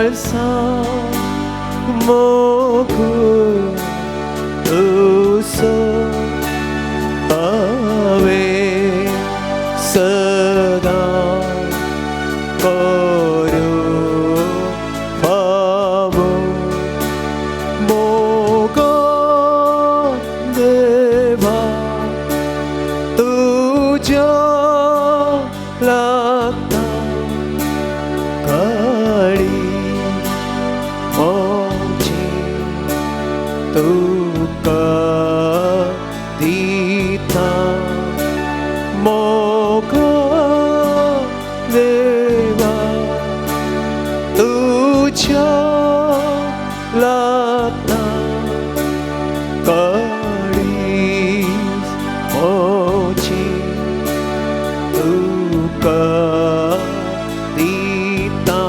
काळसा मोगू तुसो हांवें सदां करूं फावो मोगो देवा तुज्या लागता काळी मोची तुका दिता मोगो देवा तुज्या लागता काळी मोची तुका दिता.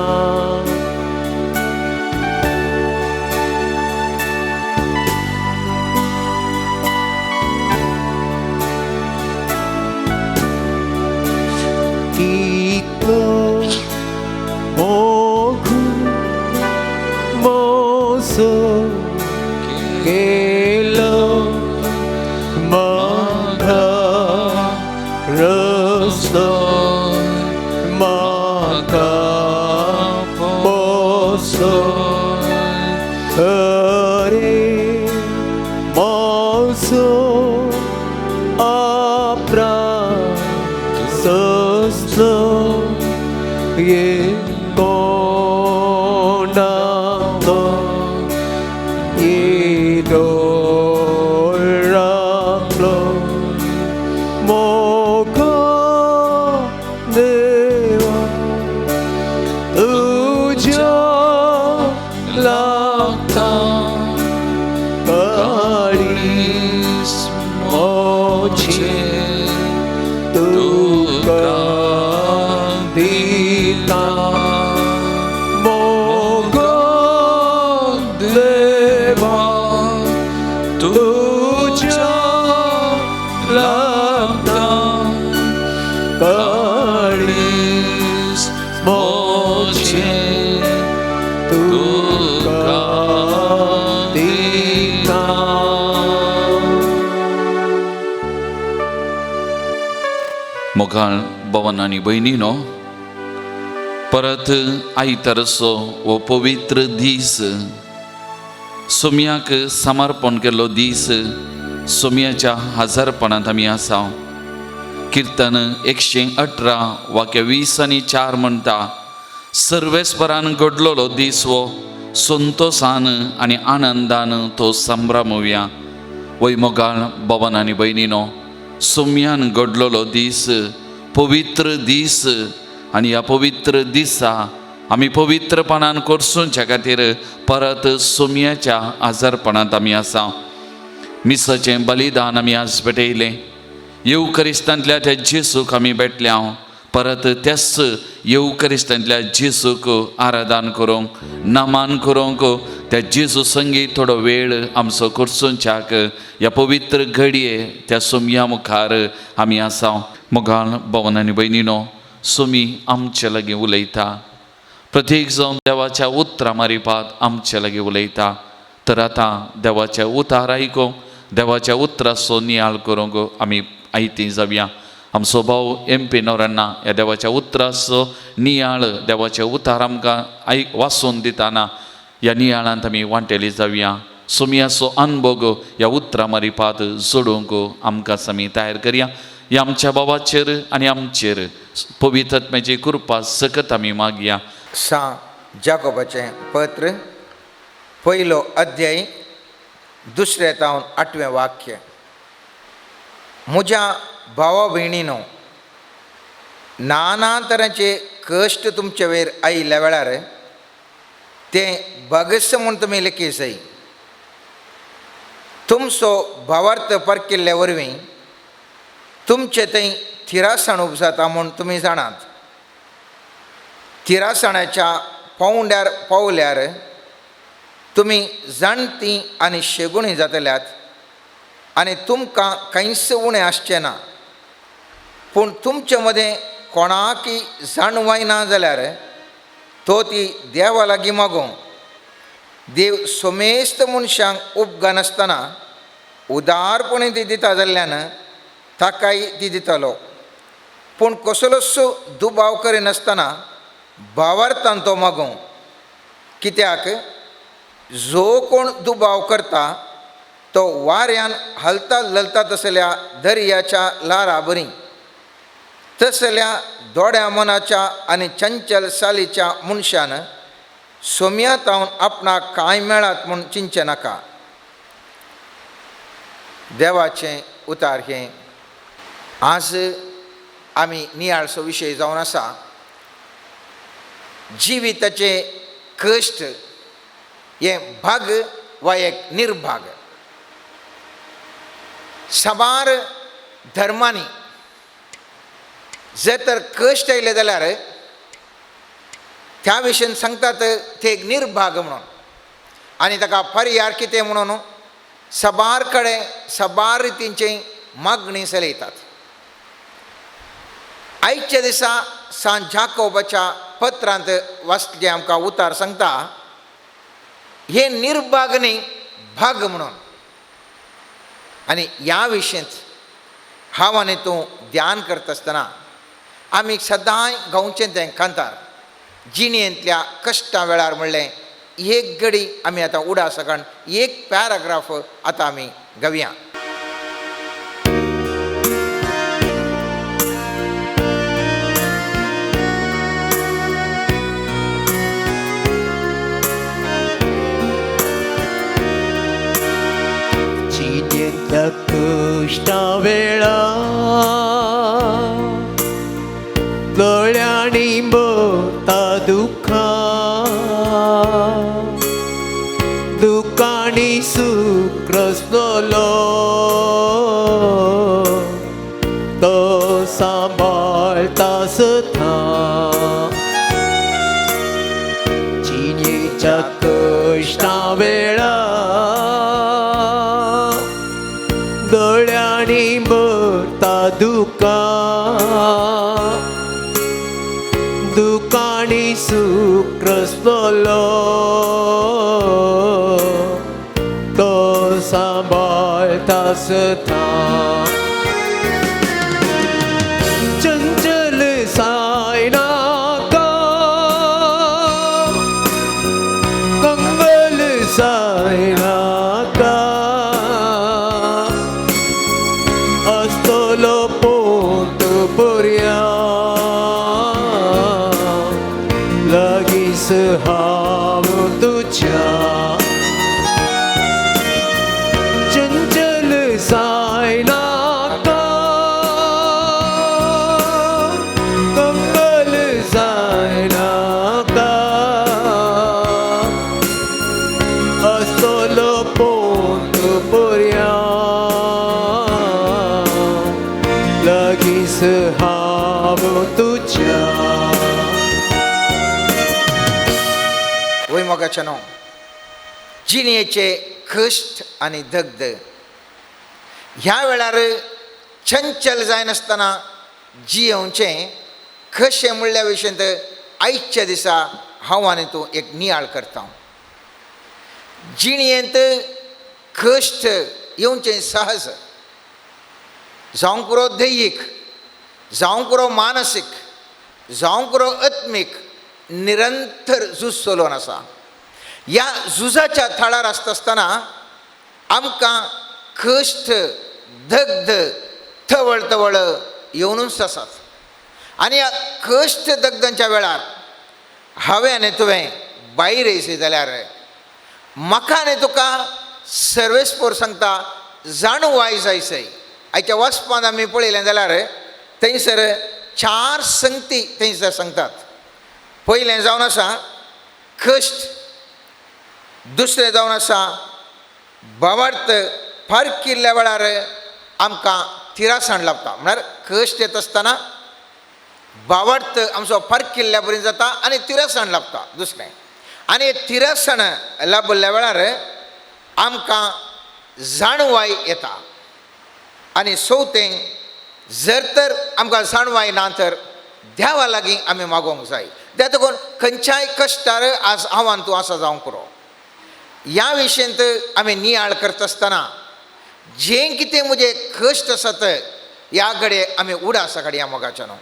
कितलो मोगू मोसो केलो म्हाका रस्तो म्हाका पोसो अरे मोसो आपरा सस्तो ये कोणालो येदोळांतलो मोगो देवा तुज्या लागता काळीज मोची तुका दिता मोगो देवा तुज्या लागता काळीज मोची तुका दिता. मोगाळ भवन आनी भयणीनो, परत आयतारचो हो पवित्र दीस, सोम्याक समर्पण केल्लो दीस, सोम्याच्या हजारपणांत आमी आसा. किर्तन 118 वाक्य 20 आनी 4 म्हणटा, सर्वेस्परान घडलेलो दीस हो संतोसान आनी आनंदान तो संभ्रमुया. वय मोगाळ भवन आनी भयणीनो, सोम्यान घडलेलो दीस पवित्र दीस आनी ह्या पवित्र दिसा आमी पवित्रपणान करसूंच्या खातीर परत सोम्याच्या आजारपणांत आमी आसा. मिसाचें बलिदान आमी आज भेटयलें. येवकरिस्तांतल्या त्या जेसूक आमी भेटल्या. परत त्याच येवकरिस्तांतल्या जेसूक आराधन करूंक, नमान करूंक, त्या जेजू संगीत थोडो वेळ आमचो करसूंच्याक ह्या पवित्र घडये त्या सोम्या मुखार आमी आसा. मोगाळ भवन आनी भयणीनो, सोमी आमचे लागीं उलयता. प्रत्येक जावन देवाच्या उतरां मारिपात आमचे लागीं उलयता. तर आतां देवाच्या उतार आयकूंक, देवाच्या उतराचो नियाळ करूंक आमी आयती जावया. आमचो भाव एम पी नोरांना ह्या देवाच्या उतराचो नियाळ, देवाच्या उतार आमकां आयक वाचून दिताना ह्या नियाळांत आमी वांटेली जावया. सोमयाचो अनभोग ह्या उतरां मारिपात जोडूंक आमकां आमी तयार करया. ह्या आमच्या बाबाचेर आनी आमचेर पवित्र आत्म्याची कृपा सकत आमी मागया. सा जाकोबाचें पत्र पयलो अध्याय दुसरें तावन आठवें वाक्य. म्हज्या भावा भयणीनो, नाना तरांचे कश्ट तुमचे वयर आयिल्ल्या वेळार तें भगस म्हूण तुमी लेखी सय. तुमचो भावार्थ परकिल्ल्या वरवीं तुमचे थंय थिरासाण उपजाता म्हूण तुमी जाणात. थिरासाणाच्या पावंड्यार पावल्यार तुमी जाणटी आनी शेगुणी जातल्यात आनी तुमकां कांयच उणें आसचें ना. पूण तुमचे मदें कोणाकय जाणवाय ना जाल्यार तो ती देवा लागीं मागूं. देव समेस्त मनशांक उपगानासतना उदारपणे ती दिता जाल्ल्यान ताकाय ती दितलो. पूण कसलोच दुबाव करिनासतना भावार्थान तो मागूं, कित्याक जो कोण दुबाव करता तो वाऱ्यान हालता ललता तसल्या दर्याच्या ल्हारा बरी तसल्या दोड्या मनाच्या आनी चंचल सालीच्या मनशान सोम्या तावन आपणाक कांय मेळात म्हूण चिंतचें नाका. देवाचें उतार हें. आज आमी नियाळसो विशय जावन आसा जिविताचे कश्ट हें भाग वा एक निर्भाग. साबार धर्मांनी जर तर कश्ट आयले जाल्यार त्या विशयन सांगतात ते एक निर्भाग म्हणून, आनी ताका पर्याय कितें म्हणून साबार कडेन साबार रितींची मागणी चलयतात. आयच्या दिसा सांत जाकोबाच्या पत्रांत वाचलें आमकां उतार सांगता हे निर्भाग न्ही भाग म्हणून. आनी ह्या विशयंत हांव आनी तूं ध्यान करता आसतना आमी सदांय गांवचें तें कांतार जिणेंतल्या कश्टां वेळार म्हणलें एक घडी आमी आतां उडास कारण एक पॅराग्राफ आतां आमी गावया. जिणेंतल्या कश्टां वेळार दोळ्यांनी भरता दुखां, दुखांनी सूख रसतलो तो सांबाळटा सदां. जिणेच्या कश्टां वेळार दोळ्यांनी भरता दुखां, दुखांनी सूख रसतलो तो सांबाळटा सदां. चंचल जायनाका, कंगल जायनाका, आसतलो पोंत पर्या लागींच हांव तुज्या. चंचल जायनाका, कंगल जायनाका, आसतलो पोंत पर्या लागींच हांव तुज्या. वय मोगाचें न्हू जिणेचे कश्ट आनी दग्ध ह्या वेळार चंचल जायनासतना जियेवचें कशें म्हणल्या विशयंत आयच्या दिसा हांव आनी तूं एक नियाळ करता. जिणेंत कश्ट येवचें सहज, जावंक पुरो दैहीक, जावंक पुरो मानसीक, जावंक पुरो आत्मीक, निरंतर झूज चलोवन आसा. ह्या झुजाच्या थळार आसता आसतना आमकां कश्ट दग्ध तवळ तवळ येवनूच आसात. आनी ह्या कश्ट दग्धांच्या वेळार हांवें आनी तुवें भायर येयशी जाल्यार म्हाका आनी तुका सर्वेस्पोर सांगता जाणवाय जायसय. आयच्या वाचपांत आमी पळयलें जाल्यार थंयसर चार संगती थंयसर सांगतात. पयलें जावन आसा कश्ट, दुसरें जावन आसा भावार्थ फारकिल्ल्या वेळार आमकां तिरासण लाबता, म्हळ्यार कश्ट येत आसतना भावार्थ आमचो फारकिल्ल्या बरी जाता आनी तिरासण लाबता दुसरें. आनी तिरासण लाबिल्ल्या वेळार आमकां जाणवाय येता. आनी चवथें जर तर आमकां जाणवाय ना तर देवा लागीं आमी मागोवंक जाय. त्या देखून खंयच्याय कश्टार आज आव्हान तूं आसा जावंक पुरो. ह्या विशयंत आमी नियाळ करता आसतना जें कितें म्हजें कश्ट आसात ह्या घडये आमी उडासा काडया मोगाच्या न्हू.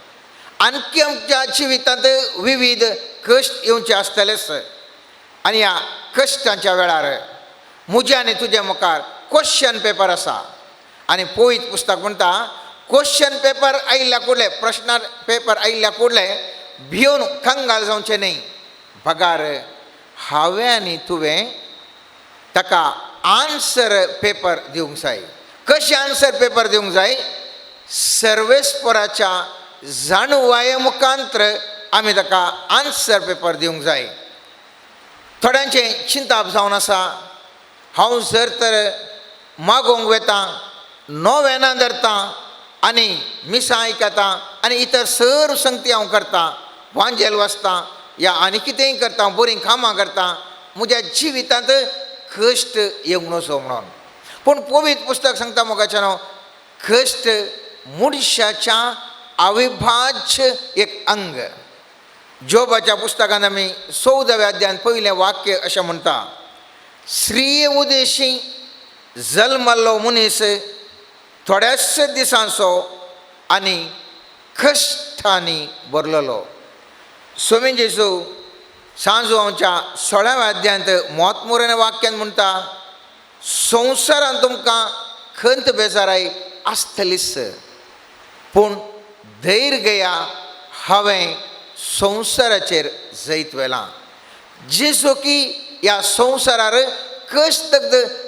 आणखी आमच्या जिवितांत विविध कश्ट येवचे आसतलेच आनी ह्या कश्टांच्या वेळार म्हज्या आनी तुज्या मुखार क्वेश्चन पेपर आसा. आनी पवित्र पुस्तक म्हणटा क्वेश्चन पेपर आयिल्ल्या कुडले, प्रश्न पेपर आयिल्ल्या कुडले भिवन कंगाल जावचें न्हय, बगार हांवें आनी तुवें ताका आन्सर पेपर दिवंक जाय. कशें आन्सर पेपर दिवंक जाय? सर्वेस्पराच्या जाणवाये मुखांत्र आमी ताका आन्सर पेपर दिवंक जाय. थोड्यांचें चिंताप जावन आसा, हांव जर तर मागोवंक वेता, नोवेनां धरता आनी मिसां आयकता आनी इतर सर्व संगती हांव करता, वांजेल वाचता या आनी कितेंय करता, बरीं कामां करता, म्हज्या जिवितांत कश्ट येवंक नजो म्हणून. पूण पवित्र पुस्तक सांगता मोगाचें न्हू, कश्ट मनशाच्या अविभाज्य एक अंग. जोबाच्या पुस्तकांत आमी 14व्या अध्यायांत पयलें वाक्य अशें म्हणटा, स्त्रीये उदेशी जल्मल्लो मनीस थोड्याच दिसांचो आनी कश्टांनी भरलेलो. स्वामी जेजू सांजवांच्या 16व्या अध्यायांत मोतमुरेन वाक्यान म्हणटा, संवसारांत तुमकां खंत बेजाराय आसतलीच, पूण धैर्य घेया, हांवें संवसाराचेर जैत व्हेलां. जेजू की ह्या संवसारार कश्ट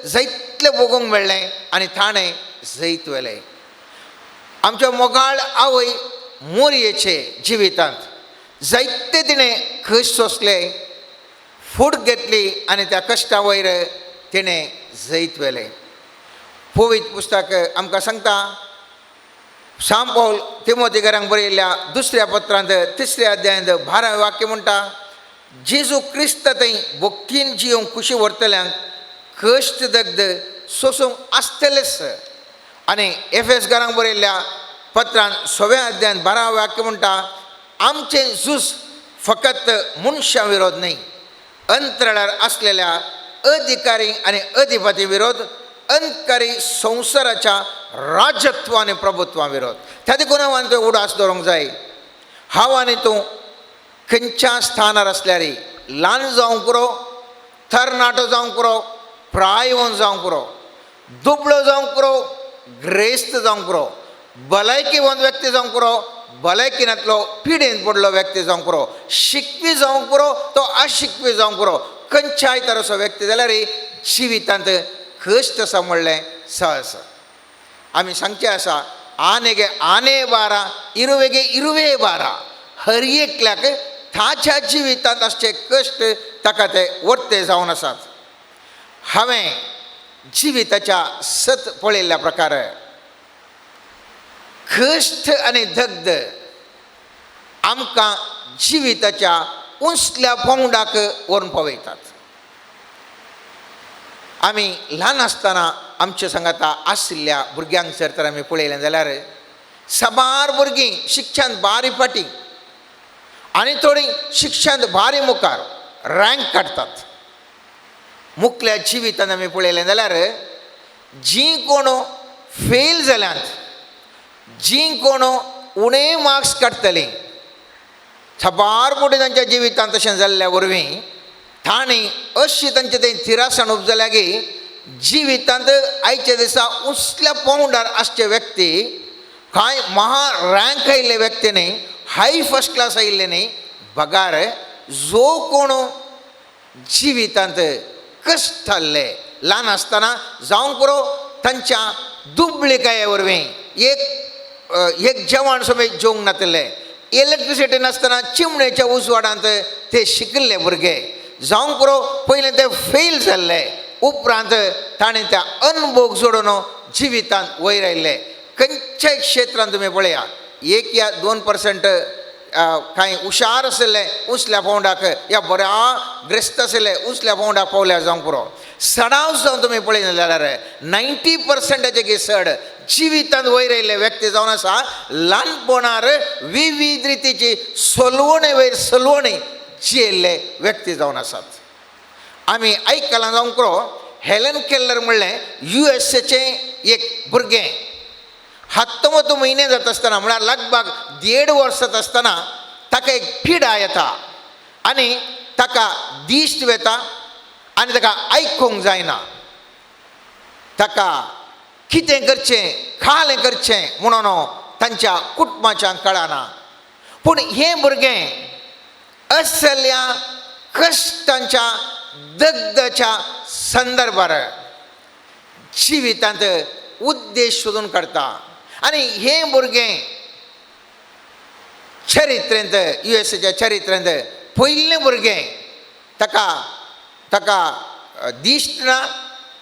जैतलें भोगूंक मेळ्ळें आनी ताणें जैत व्हेलें. आमच्या मोगाळ आवय मोरयेचे जिवितांत जायते तिणें कश्ट सोंसले, फूट घेतली आनी त्या कश्टा वयर तिणें जैत व्हेलें. पवित्र पुस्तक आमकां सांगता, सांत पावल तिमोतीकरांक बरयल्ल्या दुसऱ्या पत्रांत 3ऱ्या अध्यायांत 12वें वाक्य म्हणटा, जेजू क्रिस्त थंय भक्तीन जियोंक खुशी व्हरतल्यांक कश्ट दग्ध सोंसूंक आसतलेच. आनी एफएस घरांक बरयल्ल्या पत्रान 6व्या अध्यायांत 12वें वाक्य म्हणटा, आमचें झूज फकत मनशां विरोध न्हय, अंतराळार आसलेल्या अधिकारी आनी अधिपती विरोध, अंतकारी संवसाराच्या राजत्व आनी प्रभुत्वा विरोध. त्या देखून हांव आनी तुवें उडास दवरूंक जाय. हांव आनी तूं खंयच्या स्थानार आसल्यार, ल्हान जावंक पुरो, तरणाटो जावंक पुरो, प्रायवंत जावंक पुरो, दुबळो जावंक पुरो, ग्रेस्त जावंक पुरो, भलायकीवंत व्यक्ती जावंक पुरो, भलायकीनातलो पिडेन पडलो व्यक्ती जावंक पुरो, शिकपी जावंक पुरो, तो अशिकपी जावंक पुरो, खंयच्याय तरेचो व्यक्ती जाल्यार जिवितांत कश्ट आसा म्हणलें सहज. आमी सांगचें आसा, आनेगे आने बारा, इरुवेगे इरुवे बारा, हर एकल्याक ताच्या जिवितांत आसचे कश्ट ताका ते वर्ते जावन आसात. हांवें जिविताच्या सत पळयल्ल्या प्रकार कश्ट आनी दग्ध आमकां जिविताच्या उंचल्या पांवडाक व्हरून पावयतात. आमी ल्हान आसतना आमचे सांगाता आशिल्ल्या भुरग्यांक जर तर आमी पळयलें जाल्यार साबार भुरगीं शिक्षण बारी फाटीं आनी थोडीं शिक्षण बारी मुखार रँक काडटात. मुखल्या जिवितान आमी पळयलें जाल्यार जीं कोण फेल जाल्यांत, जीं कोण उणे मार्क्स काडटलीं, साबार फावटी तांच्या जिवितांत तशें जाल्ल्या वरवीं तांणी अशी तांचे थंय थिरासण उपजल्या की जिवितांत आयच्या दिसा उंचल्या पांवड्यार आसचे व्यक्ती, कांय महा रँक आयिल्ले व्यक्ती न्ही, हाय फर्स्ट क्लास आयिल्ले न्ही, बगार जो कोण जिवितांत कश्ट जाल्ले ल्हान आसतना जावंक पुरो तांच्या दुबळिकाये वरवीं एक एक जेवण समेत जेवंक नातिल्लें, इलेक्ट्रिसिटी नासतना चिमणेच्या उजवाडांत ते शिकिल्ले भुरगे जावंक पुरो पयलें ते फेल जाल्ले, उपरांत ताणें त्या अनभोग जोडून जिवितांत वयर आयिल्ले. खंयच्याय क्षेत्रांत तुमी पळया, 1 या 2% कांय हुशार आशिल्ले उंचल्या पांवड्याक या बऱ्या ग्रेस्त आशिल्ले उंचल्या पांवड्याक पावल्यार जावंक पुरो. सडाव जावन तुमी पळयलें जाल्यार 90% चड जिवितांत वयर आयिल्ले व्यक्ती जावन आसा ल्हानपणार विविध रितीची सलवणे वयर सलवणे जियेल्ले व्यक्ती जावन आसात. आमी आयकलां जावंक पुरो, हेलन केल्लर म्हणलें युएसएचें एक भुरगें 19 म्हयने जाता आसतना म्हळ्यार लगभग 1.5 वर्स जाता आसतना ताका एक पिडा येता आनी ताका दिश्ट वेता आनी ताका आयकूंक जायना. ताका कितें करचें खालें करचें म्हणून तांच्या कुटुंबाच्या कळना. पूण हें भुरगें असल्या कश्टांच्या दग्धाच्या संदर्भार जिवितांत उद्देश सोदून काडटा आनी हें भुरगें चरित्रेंत युएसएच्या चरित्रेंत पयलें भुरगें ताका ताका दिश्ट ना,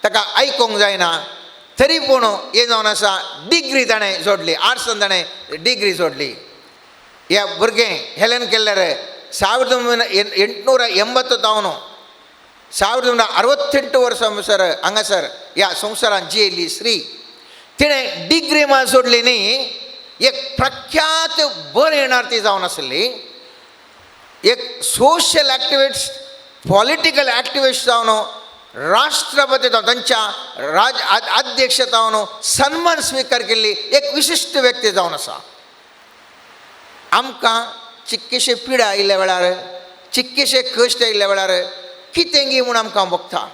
ताका आयकूंक जायना, तरी पूण हें जावन आसा डिग्री ताणें जोडली, आर्ट्सान ताणें डिग्री जोडली. ह्या भुरगें हेलन केल्लर 1880 तावन 1968 वर्सां सर हांगासर ह्या संवसारांत जियेल्ली स्त्री तिणें डिग्री मा जोडली न्ही, एक प्रख्यात बरयणार्थी ती जावन आसली, एक सोशल एक्टिविस्ट पॉलिटिकल एक्टिविस्ट जावन राष्ट्रपती जावन तांच्या राज अध्यक्ष जावन सन्मान स्विकार केल्ली एक विशिश्ट व्यक्ती जावन आसा. आमकां चिक्केशे पिडा आयिल्ल्या वेळार, चिक्केशे कश्ट आयिल्ल्या वेळार कितें गी म्हूण आमकां भोगता,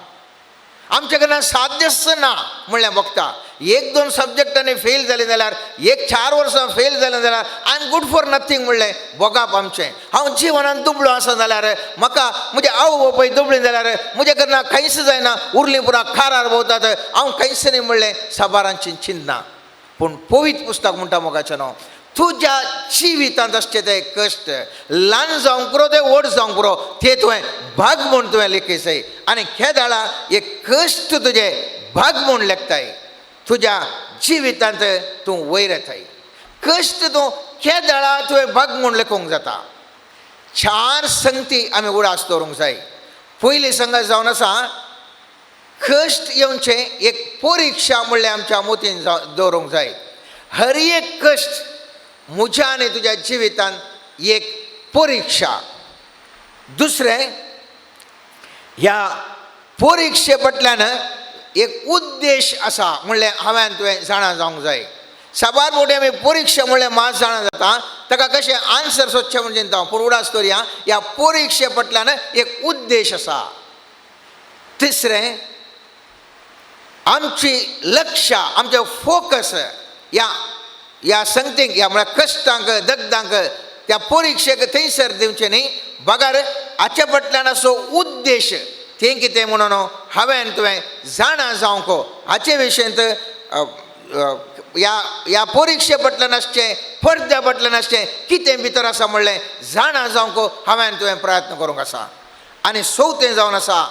आमच्या कडल्यान साध्यच ना म्हणल्यार भोगता. 1-2 सब्जेक्टांनी फेल जालें जाल्यार, 1-4 वर्सां फेल जालें जाल्यार I am good for nothing म्हणलें भोगप आमचें. हांव जिवनान दुबळो आसा जाल्यार म्हाका म्हजे आवय बापूय दुबळी जाल्यार म्हज्या कडल्यान कांयच जायना, उरलीं पुरा खारार भोंवतात, हांव कांयच न्ही म्हणलें साबारांची चिंतना. पूण पवित्र पुस्तक म्हणटा मोगाचें न्हू, तुज्या जिवितांत आसचे ते कश्ट ल्हान जावंक पुरो ते व्हड जावंक पुरो ते तुवें भाग म्हूण तुवें लेखीसय आनी खेदाळा एक कश्ट तुजे भाग म्हूण लेखताय, तुज्या जिवितांत तूं वयर येताय. कश्ट तूं केदाळा तुवें भाग म्हूण लेखूंक जाता. 4 संगती आमी उडास दवरूंक जाय. पयली संगत जावन आसा कश्ट येवचें एक परिक्षा म्हणल्यार आमच्या मोतीन दवरूंक जाय. हर एक कश्ट म्हज्या आनी तुज्या जिवितांत एक परिक्षा. दुसरें, ह्या परिक्षे फाटल्यान एक उद्देश आसा म्हणल्यार हांवें तुवें जाणा जावंक जाय. साबार फावटी आमी परिक्षा म्हणल्यार मात जाणा जाता ताका कशें आन्सर सोदचें म्हूण चिंता, पूण उडास दवरया ह्या परिक्षे फाटल्यान एक उद्देश आसा. तिसरें, आमची लक्ष्यां आमचें फोकस ह्या ह्या संगतींक ह्या म्हळ्यार कश्टांक दग्धांक त्या परिक्षेक थंयसर दिवचें न्ही, बगर हाचे फाटल्यान असो उद्देश तें कितें म्हणून हांवें तुवें जाणा जावंक हाचे विशयंत ह्या ह्या परिक्षे फाटल्यान आसचें पडद्या फाटल्यान आसचें कितें भितर आसा म्हणलें जाणा जावंक हांवें तुवें प्रयत्न करूंक आसा. आनी चवथें जावन आसा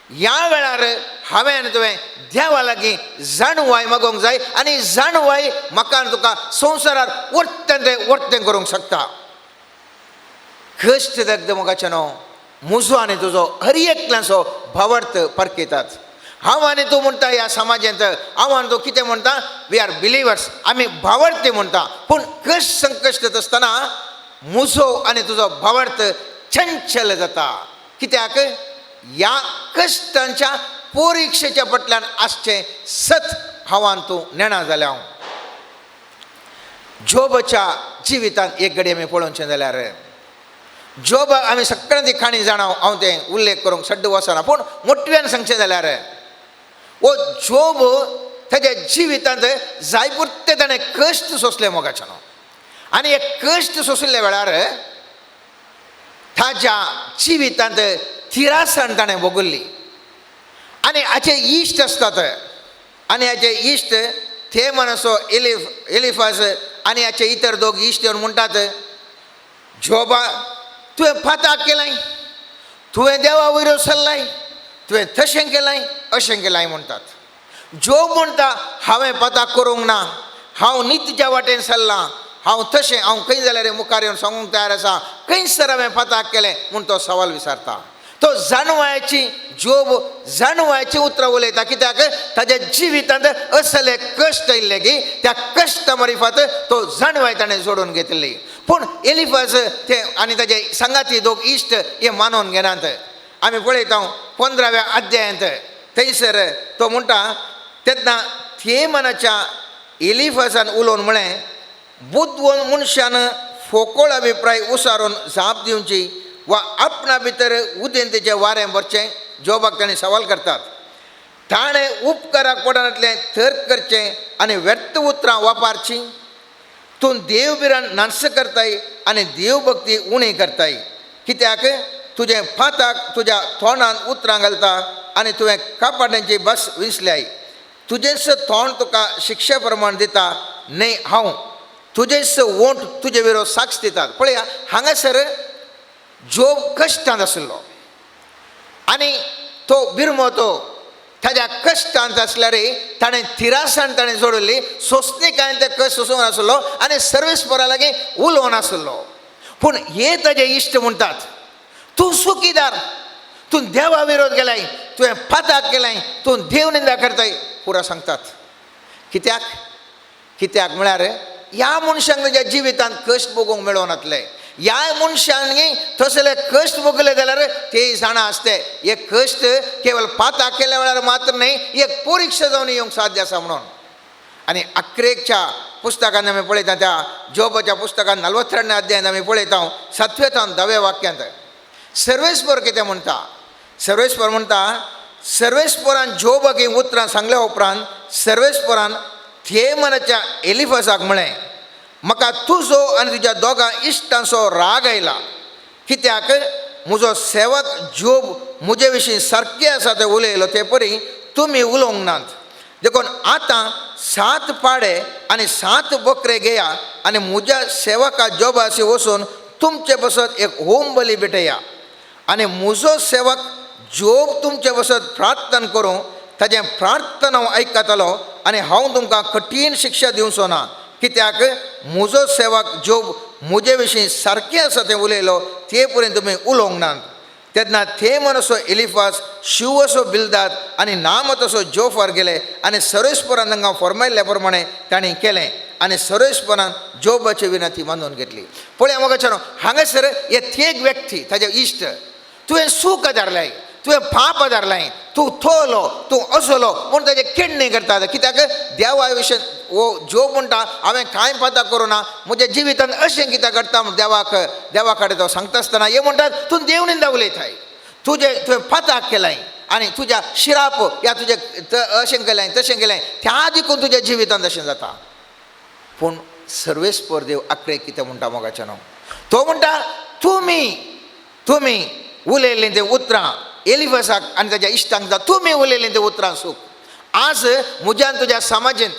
ह्या वेळार हांवें तुवें देवा लागीं जाणवाय मागोवंक जाय आनी जाणवाय म्हाका तुका संवसारार वर्तें तें वर्तें करूंक शकता. कश्ट दग्ध मोगाचें न्हू म्हजो आनी तुजो हर एकल्याचो भावार्थ परखितात. हांव आनी तूं म्हणटा ह्या समाजांत, हांव आनी तूं कितें म्हणटा, we are believers, आमी भावार्थी म्हणटा. पूण कश्ट संकश्ट येता आसतना म्हजो आनी तुजो भावार्थ चंचल जाता. कित्याक ह्या कश्टांच्या परिक्षेच्या फाटल्यान आसचें सत हांव आनी तूं नेणा जाल्या. हांव जोबाच्या जिवितांत एक घडी आमी पळोवचें जाल्यार जोब आमी सगळ्यां ती काणी जाणा, हांव तें उल्लेख करूंक सड्ड वचना, पूण मोटव्यान सांगचें जाल्यार हो जोब ताच्या जिवितांत जाय पुरते ताणें कश्ट सोंसले मोगाचें न्हू. आनी हे कश्ट सोंशिल्ल्या वेळार ताच्या जिवितांत थिरासाण ताणें भोगल्ली. आनी हाचे इश्ट आसतात आनी हाचे इश्ट ते मनसो एलिफाज आनी हाचे इतर दोग इश्ट येवन म्हणटात, जोबा तुवें पाताक केलाय, तुवें देवा वयर सरलाय, तुवें तशें केलाय अशें केलाय म्हणटात. जोब म्हणटा हांवें पाताक करूंक ना, हांव नितीच्या वाटेन सरलां, हांव तशें हांव खंय जाल्यार मुखार येवन सांगूंक तयार आसा, खंयसर हांवें पाताक केलें म्हूण तो सवाल विचारता. तो जाणवायची जोब जाणवायची उतरां उलयता कित्याक ताज्या जिवितांत असले कश्ट आयिल्ले की त्या कश्टा मारिफात तो जाणवाय ताणें जोडून घेतिल्ली. पूण एलिफाज ते आनी ताजे सांगाती दोग इश्ट हे मानून घेनात. आमी पळयता 15व्या अध्यायांत थंयसर तो म्हणटा, तेन्ना थेमनाच्या एलिफाजान उलोवन म्हळें, बुदवंत मनशान फोकोळ अभिप्राय उसारून जाप दिवची वा आपणा भितर उदेंतेचें वारें भरचें. जोबाक ताणें सवाल करतात. ताणें उपकाराक पडनातलें तर्क करचें आनी व्यर्थ उतरां वापरचीं. तूं देवभिरान नाश करताय आनी देवभक्ती उणी करताय कित्याक तुजें फाताक तुज्या तोंडान उतरां घालता आनी तुवें कापाट्यांची बस विंचल्याय. तुजेंच तोंड तुका शिक्षे प्रमाण दिता न्हय हांव, तुजेंच ओंठ तुजे विरोध साक्ष दितात. पळया हांगासर जोब कश्टांत आशिल्लो आनी तो बिरमो ताज्या कश्टांत आसल्यार ताणें थिरासाण ताणें जोडिल्ली, सोंसणीकायेन ते कश्ट सोसूंक नासलो आनी सर्वेस्परा लागीं उलोवन आसलो. पूण हे ताजे इश्ट म्हणटात, तूं सुखीदार, तूं देवा विरोध केलाय, तुवें पाताक केलाय, तूं देव निंदा करताय पुरा सांगतात. कित्याक कित्याक म्हळ्यार ह्या मनशांक ताज्या जिवितांत कश्ट भोगूंक मेळोनातले. ह्या मनशांनी तसले कश्ट भोगले जाल्यार ते जाणा आसते हे कश्ट केवल पाताक केल्या वेळार मात्र न्हय, एक परिक्षा जावन येवंक साध्य आसा म्हणून. आनी अक्रेकच्या पुस्तकान आमी पळयता, त्या जोबाच्या पुस्तकान 42 अध्यायान आमी पळयता 7व्या 10व्या वाक्यांत सर्वेस्पर कितें म्हणटा. सर्वेस्पर म्हणटा, सर्वेस्परान जोबाक हीं उतरां सांगल्या उपरांत सर्वेस्परान थेमनाच्या एलिफासाक म्हळें, म्हाका तुजो आनी तुज्या दोगां इश्टांचो राग आयला कित्याक म्हजो सेवक जोब म्हजे विशीं सारकें आसा तें उलयलो ते परी तुमी उलोवंक नात. देखून आतां 7 पाडे आनी 7 बकरे घेया आनी म्हज्या सेवका जोबाशी वचून तुमचे बसत एक होम बली भेटया आनी म्हजो सेवक जोब तुमचे बसत प्रार्थना करूं, ताजें प्रार्थना हांव आयकतलो आनी हांव तुमकां कठीण शिक्षा दिवचो ना कित्याक म्हजो सेवक जोब म्हजे विशीं सारकें आसा तें उलयलो ते पर्यंत तुमी उलोवंक नात. तेन्ना थेमनसो एलिफास, शिवसो बिलदाद आनी नामतसो जोफार गेले आनी सर्वेस्परान तांकां फॉर्मायल्ल्या प्रमाणे तांणी केलें आनी सर्वेस्परान जोबाची विनंती मानून घेतली. पळया मोगाच्यानो, हांगासर हे थेक व्यक्ती ताजे इश्ट, तुवें सूख आदारलाय, तुवें पाप आदारलाय, तूं थोलो, तूं असलो म्हूण ताजे किडणी करतात कित्याक देवा विशीं वो जोब म्हणटा हांवें कांय पाता करूं ना, म्हज्या जिवितांत अशें कित्याक घडटा म्हूण देवाक देवा कडेन तो सांगता आसतना हे म्हणटात तूं देव निंदा उलयताय, तुजें तुवें पाताक केलाय आनी तुज्या शिराप ह्या तुजें अशें केलें तशें केलें त्या देखून तुज्या जिवितांत अशें जाता. पूण सर्वेस्पर देव आकरे कितें म्हणटा मोगाच्यानो, तो म्हणटा तुमी तुमी उलयल्लीं तें उतरां एलिफासाक आनी ताज्या इश्टांक तुमी उलयल्लीं तें उतरां सूख. आज म्हज्यान तुज्या समाजेंत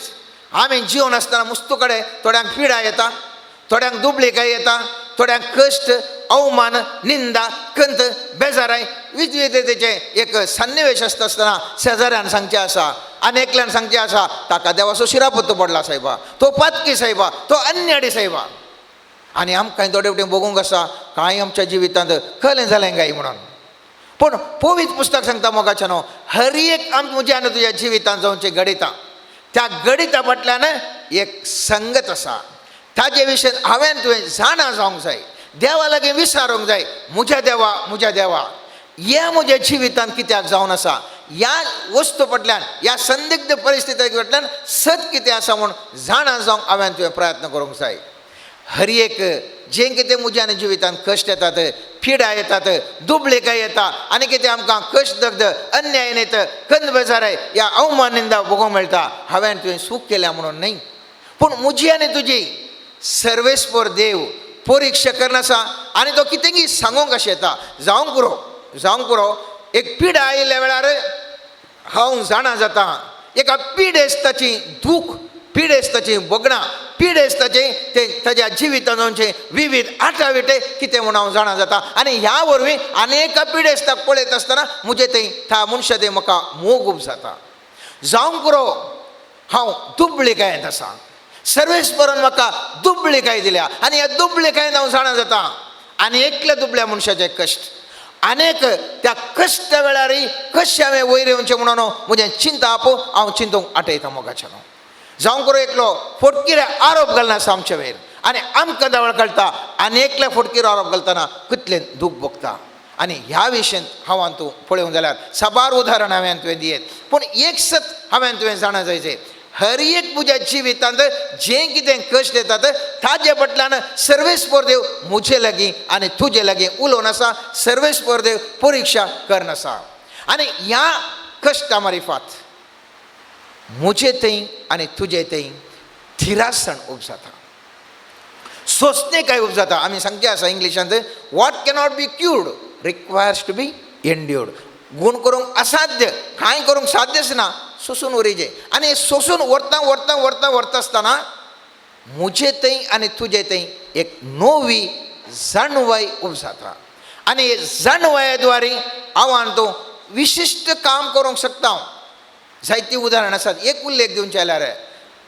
आमी जिवन आसतना मुस्तू कडेन थोड्यांक पिडा येता, थोड्यांक दुबळीकाय येता, थोड्यांक कश्ट, अवमान, निंदा, कंत, बेजाराय विविधतेचें एक सन्निवेश आसता आसतना शेजाऱ्यान सांगचें आसा आनी एकल्यान सांगचें आसा ताका देवाचो शिरापत्तो पडला सायबा, तो पातकी सायबा, तो अन्याडी सायबा. आनी आमकां थोडे फावटी भोगूंक आसा कांय आमच्या जिवितांत कलें जालें काय म्हणून. पूण पवित्र पुस्तक सांगता मोगाच्यानो, हर एक आम म्हज्या आनी तुज्या जिवितांत जावचें घडितां त्या गणिता फाटल्यान एक संगत आसा. ताजे विशय हांवें तुवें जाणा जावंक जाय, देवा लागीं विचारूंक जाय, म्हज्या देवा म्हज्या देवा ह्या म्हज्या जिवितांत कित्याक जावन आसा, ह्या वस्तू फाटल्यान ह्या संदिग्ध परिस्थिती फाटल्यान सत कितें आसा म्हूण जाणा जावंक हांवें तुवें प्रयत्न करूंक जाय. हर एक जें कितें म्हज्या आनी जिवितांत कश्ट येतात, पिडा येतात, दुबळेकाय येता आनी कितें आमकां कश्ट दग्ध अन्याय येत कंद बेजाराय ह्या अवमान निंदा भोगोवंक मेळटा, हांवें तुवें सूख केल्या म्हणून न्हय, पूण म्हजी आनी तुजी सर्वेस्पर देव परिक्षा करनासा आनी तो कितेंगी सांगूंक अशें येता. जावंक पुरो, जावंक पुरो. एक पिडा आयिल्ल्या वेळार हांव जाणा जाता एका पिडेस्ताची दूख, पिडेस्ताची भोगणां, पिडेस्ताचे ते ताज्या जिवितांत विविध आटाविटे कितें म्हूण हांव जाणा जाता आनी ह्या वरवीं आनी एका पिडेस्ताक पळयत आसतना म्हजें थंय त्या मनशा थंय म्हाका मोग उब जाता. जावंक पुरो हांव दुबळीकायेंत आसा, सर्वेस्परान म्हाका दुबळीकाय दिल्या आनी ह्या दुबळीकायेन हांव जाणा जाता आनी एकल्या दुबळ्या मनशाचे कश्ट, आनेक त्या कश्टा वेळारय कशें हांवें वयर येवचें म्हणून म्हजें चिंताप हांव चिंतूंक आटयता मोगाच्यान. जावं करूं एकलो फोटकिरे आरोप घालना आसा आमचे वयर आनी आमकां जवळ कळटा आनी एकल्या फोटकिरो आरोप घालतना कितलें दूख भोगता. आनी ह्या विशयांत हांव तूं पळोवंक जाल्यार साबार उदाहरण हांवें तुवें दियेत, पूण एक सत हांवें तुवें जाणा जायचें, हर एक म्हज्या जिवितांत जें कितें कश्ट येतात ताजे फाटल्यान सर्वेस्पर देव म्हजे लागीं आनी तुजे लागीं उलोवन आसा, सर्वेस्पर देव परिक्षा करन आसा. आनी ह्या कश्टा मारिफात म्हजे थंय आनी तुजे थंय थिरासण उब जाता, सोंसणे काय उब जाता. आमी सांगचे आसा इंग्लिशांत, what cannot be cured requires to be endured. गूण करूंक असाध्य, कांय करूंक साध्यच ना, सोसून उरयचें. आनी सोसून व्हरता व्हरता व्हरता व्हरता आसतना म्हजे थंय आनी तुजे थंय एक नवी जाणवाय उब जाता आनी जाणवाये द्वारे हांव आनी तूं विशिश्ट काम करूंक शकता. हांव जायतीं उदाहरणां आसात. एक उल्लेख दिवचें जाल्यार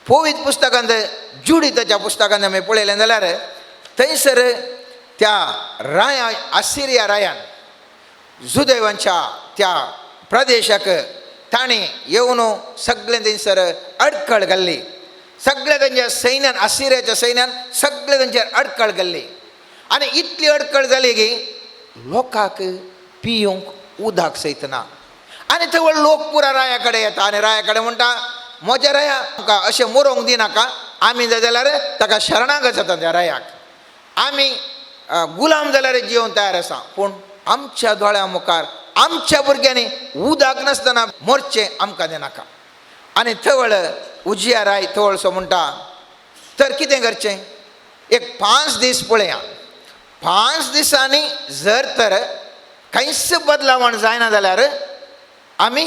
पवित्र पुस्तकांत जुडिताच्या पुस्तकांत आमी पळयलें जाल्यार थंयसर त्या राया आसिरिया रायान जुदेवांच्या त्या प्रदेशाक ताणें येवन सगळें थंयसर अडखळ घाल्ली, सगळ्या तांच्या सैन्यान आसिरियाच्या सैन्यान सगळें तांचेर अडखळ घाल्ली. आनी इतली अडखळ जाली की लोकांक पिवंक उदक सयत ना. आनी थंय लोक पुरा राया कडेन येता आनी राया कडेन म्हणटा, म्हज्या राया आमकां अशें मरोंक दिनाका, आमी जाय जाल्यार ताका शरणागत जाता त्या रायाक, आमी गुलाम जाल्यार जियोवन तयार आसा, पूण आमच्या दोळ्या मुखार आमच्या भुरग्यांनी उदक नासतना मरचें आमकां दिनाका. आनी थवळ उजिया राय थवळसो म्हणटा, तर कितें करचें, एक 5 दीस पळया, 5 दिसांनी जर तर कांयच बदलावण जायना जाल्यार आमी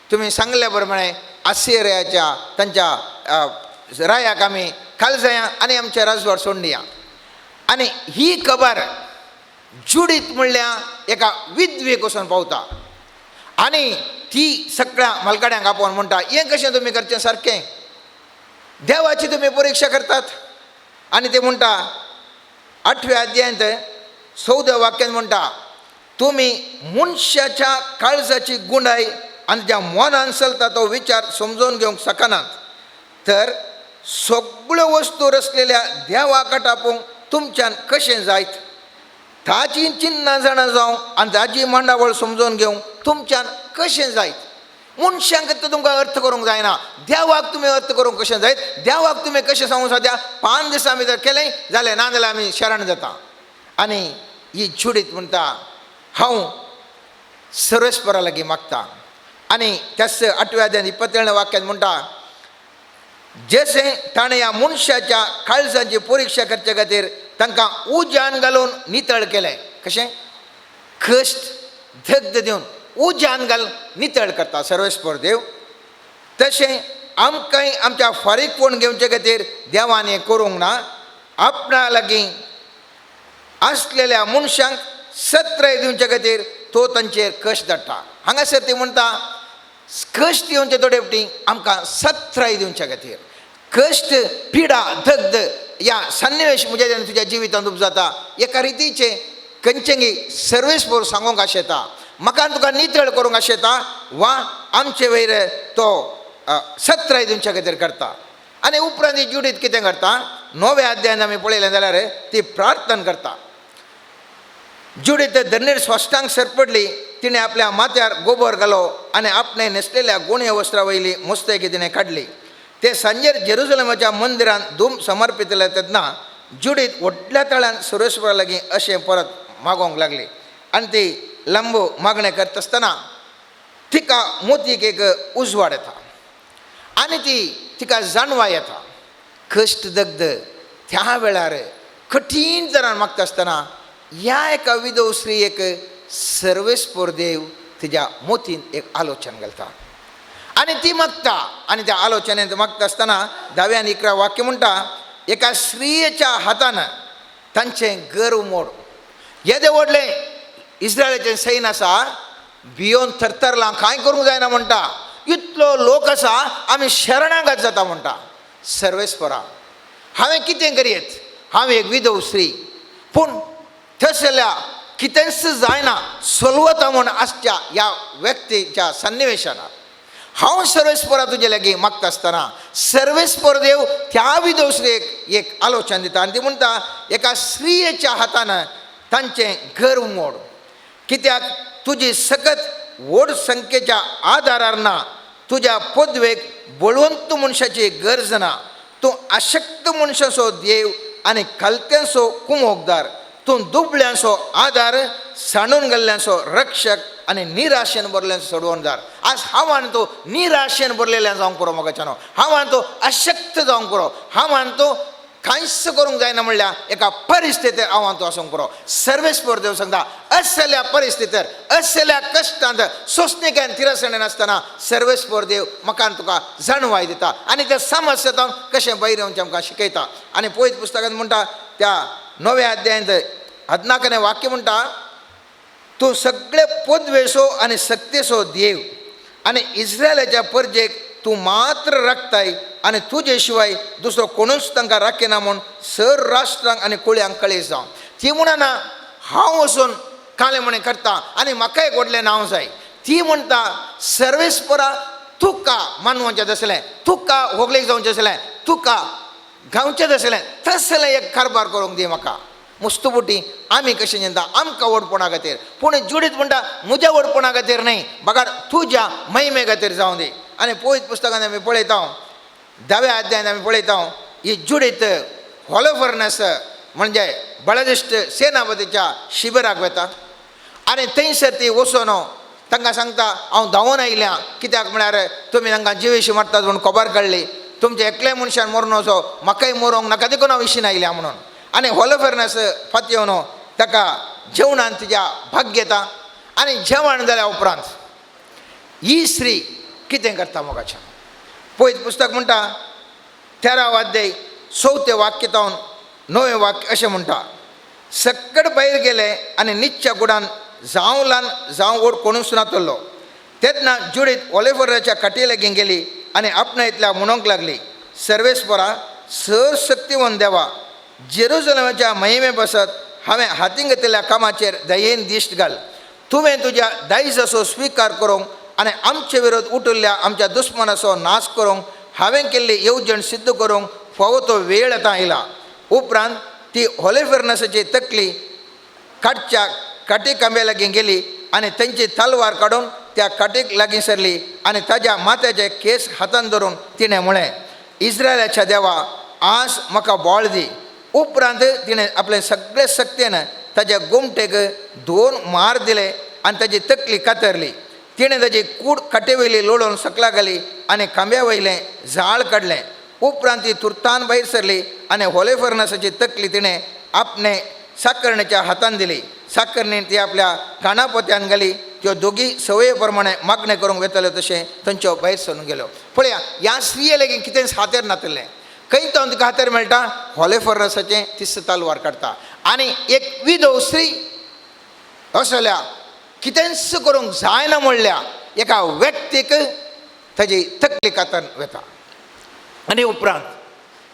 तुमी सांगल्या प्रमाणे आसिरियाच्या तांच्या रायाक आमी खाल जाया आनी आमचें राजवाड सोडून दिया. आनी ही खबर जुडीत म्हणल्यार एका विधवेक वचून पावता आनी ती सगळ्या मालकाड्यांक आपोवन म्हणटा, हें कशें तुमी करचें सारकें, देवाची तुमी परिक्षा करतात. आनी ते म्हणटा 8व्या अध्यायांत 14 वाक्यान म्हणटा, तुमी मनशाच्या काळजाची गुंडाय आनी ज्या मनान चलता तो विचार समजून घेवंक शकनात, तर सगळ्यो वस्तू रचलेल्या देवाक आपोवंक तुमच्यान कशें जायत, ताची चिन्नां जाणा जावं आनी ताची मांडावळ समजून घेवंक तुमच्यान कशें जायत. मनशांक तर तुमकां अर्थ करूंक जायना, देवाक तुमी अर्थ करूंक कशें जायत, देवाक तुमी कशें सांगूंक साद्या, 5 दिसां आमी जर केलें जालें, ना जाल्यार आमी शरण जाता. आनी ही जुडीत म्हणटा, हांव सर्वेस्परा लागीं मागता. आनी त्याच 8व्या अध्यायांत 27 वाक्यान म्हणटा, जशें ताणें ह्या मनशाच्या काळजाची परिक्षा करचे खातीर तांकां उज्यान घालून नितळ केलें. कशें, कश्ट धगध दिवन उज्यान घालून नितळ करता सर्वेस्पर देव, तशें आमकांय आमच्या फारीकपण घेवचे खातीर देवान हें करूंक ना, आपणा लागीं आसलेल्या मनशांक सत्राय दिवचे खातीर तो तांचेर कश्ट धाडटा. हांगासर ती म्हणटा, कश्ट येवचे थोडे फावटी आमकां सत्राय दिवचे खातीर, कश्ट पिडा दग्ध ह्या सन्निवेश म्हज्या तुज्या जिवितांत उपजाता एका रितीचें खंयचेंगी सर्वेस्पर सांगूंक आशेता, म्हाका तुका नितळ करूंक आशेता वा आमचे वयर तो सत्राय दिवचे खातीर करता. आनी उपरांत ही जुडीत कितें करता, 9व्या अध्यायान आमी पळयलें जाल्यार ती प्रार्थना करता. जुडीत धरणीर स्वस्टांक सरपडली, तिणें आपल्या माथ्यार गोबर घालो आनी आपणें न्हेसलेल्या गुण्या वस्त्रां वयली मुस्तेकी तिणें काडली. ते सांजेर जेरुजलेमाच्या मंदिरांत धूम समर्पितले तेन्ना जुडीत व्हडल्या तळ्यान सर्वेस्परा लागीं अशें परत मागोवंक लागली. आनी ती लांबो मागणें करता आसतना तिका मोतीक एक उजवाड येता आनी ती तिका जाणवाय येता. कश्ट दग्ध त्या वेळार कठीण तरान मागता आसतना ह्या एका विधव स्त्रियेक सर्वेस्पर देव तिज्या मोतीन एक आलोचन घालता आनी ती मागता. आनी त्या आलोचनेंत मागता आसतना 10व्या आनी 11 वाक्य म्हणटा, एका स्त्रियेच्या हातान तांचें गर्व मोड. येदें व्हडलें इस्रायलाचें सैन आसा, भियोन थरथरलां, कांय करूंक जायना म्हणटा, इतलो लोक आसा आमी शरणागत जाता म्हणटा. सर्वेस्परा हांवें कितें करयेत, हांव एक विधव स्त्री, पूण थंयसरल्या कितेंच जायना सोलवता म्हूण आसच्या ह्या व्यक्तीच्या सन्निवेशनार हांव सर्वेस्परा तुजे लागीं मागता आसतना सर्वेस्पर देव त्या विदोसरेक एक आलोचन दिता आनी ती म्हणटा एका स्त्रियेच्या हातान तांचें गर्व मोड, कित्याक तुजी सकत व्हड संख्येच्या आदारार ना, तुज्या पदवेक बळवंत मनशाची गरज ना, तूं अशक्त मनशाचो देव आनी खालत्यांचो कुमोकदार, तूं दुबळ्यांचो आदार, सांडून गेल्ल्यांचो रक्षक आनी निराशेन भरल्यांचो सोडवणदार. आज हांव आनी तूं निराशेन भरलेल्या जावंक पुरो मोगाच्यानो, हांव आनी तूं अशक्त जावंक पुरो, हांव आनी तूं कांयच करूंक जायना म्हणल्यार एका परिस्थितीर हांव आनी तूं आसूंक पुरो. सर्वेस्पर देव सांगता असल्या परिस्थितीर असल्या कश्टांत सोंसणीकायेन तिरसणेन आसतना सर्वेस्पर देव म्हाका आनी तुका जाणवाय दिता आनी त्या समस्येंत कशें भायर येवचें आमकां शिकयता. आनी पयत पुस्तकांत म्हणटा त्या 9व्या अध्यायांत 14 वाक्य म्हणटा तूं सगळे पदवेचो आनी सक्तेचो देव आनी इस्रायलाच्या परजेक तूं मात्र राखताय आनी तुजे शिवाय दुसरो कोणूच तांकां राखिना म्हूण सर राष्ट्रांक आनी कुळयांक कळीत जावं. ती म्हणना हांव वचून कालें म्हणे करता आनी म्हाका एक व्हडलें नांव जाय. ती म्हणटा सर्वेस्परा तुका मानवचें आसलें, तुका होगलेक जावचें आसलें, तुका गावचें आसलें, तसलें एक कारबार करूंक दी म्हाका. मुस्तुबुटी आमी कशें चिंता आमकां व्हडपणा खातीर, पूण जुडीत म्हणटा म्हज्या व्हडपणा खातीर न्हय बगार तुज्या महिमे खातीर जावं दी. आनी पयत पुस्तकांत आमी पळयता 10व्या अध्यायांत आमी पळयता ही जुडीत होलोफर्नस म्हणजे बळदिश्ट सेनापतीच्या शिबिराक वता आनी थंयसर ती वचून तांकां सांगता हांव धांवून आयल्या, कित्याक म्हळ्यार तुमी तांकां जिवेशी मारतात म्हूण खबर काडली, तुमच्या एकल्या मनशान मरून वचो म्हाकाय मरोंक नाका देखून हांव विशीन आयल्या म्हणून. आनी होलोफर्नस फातयेवन ताका जेवणान तिज्या भाग घेता आनी जेवण जाल्या उपरांत ही स्त्री कितें करता मोगाच्या. पयत पुस्तक म्हणटा 13 अध्याय 4 वाक्य तावन 9 वाक्य अशें म्हणटा सक्कड भायर गेले आनी निच्च्या गुडान जावं ल्हान जावं व्हड कोणूच नातलो. तेन्ना जुडीत ओलेफराच्या काटी लागीं गेली आनी आपणायतल्या म्हणूंक लागली सर्वेस्परा सर शक्तिवंत देवा, जेरुजलमाच्या महिमे बसत हांवें हातीन घेतिल्ल्या कामाचेर दयेन दिश्ट घाल. तुवें तुज्या दायजाचो स्विकार करूंक आनी आमचे विरोध उठिल्ल्या आमच्या दुस्मनाचो नाश करूंक हांवें केल्ली येवजण सिद्ध करूंक फावो तो वेळ आतां आयला. उपरांत ती होलेफर्नसाची तकली काडच्या काटी खांब्या लागीं गेली आनी तांची तलवार काडून त्या काटीक लागीं सरली आनी ताज्या माथ्याचे केस हातान धरून तिणें म्हळें इस्रायलाच्या देवा आज म्हाका बळ दी. उपरांत तिणें आपले सगळे शक्तेन ताज्या गोमटेक 2 मार दिले आनी ताजी तकली कातरली. तिणें ताजी कूड काटे वयली लोळोवन सकला घाली आनी खांब्या वयलें जाळ काडलें. उपरांत ती तुर्तान भायर सरली आनी होलेफर्नसाची तकली तिणें आपणे साकरणेच्या हातान दिली. साकरणेन ती आपल्या काणापोत्यान घाली. त्यो दोगी संवये प्रमाणे मागणें करूंक वेताल्यो तशें थंयच्यो भायर सरून गेल्यो. पळया ह्या स्त्रिये लागीं कितेंच हातेर नातिल्लें. खंय तो तुका हातेर मेळटा होलेफर्नसाचें तिस तलवार काडटा आनी एक विधव स्त्री असल्या कितेंच करूंक जायना म्हणल्या एका व्यक्तीक ताजी तकली कातन वता. आनी उपरांत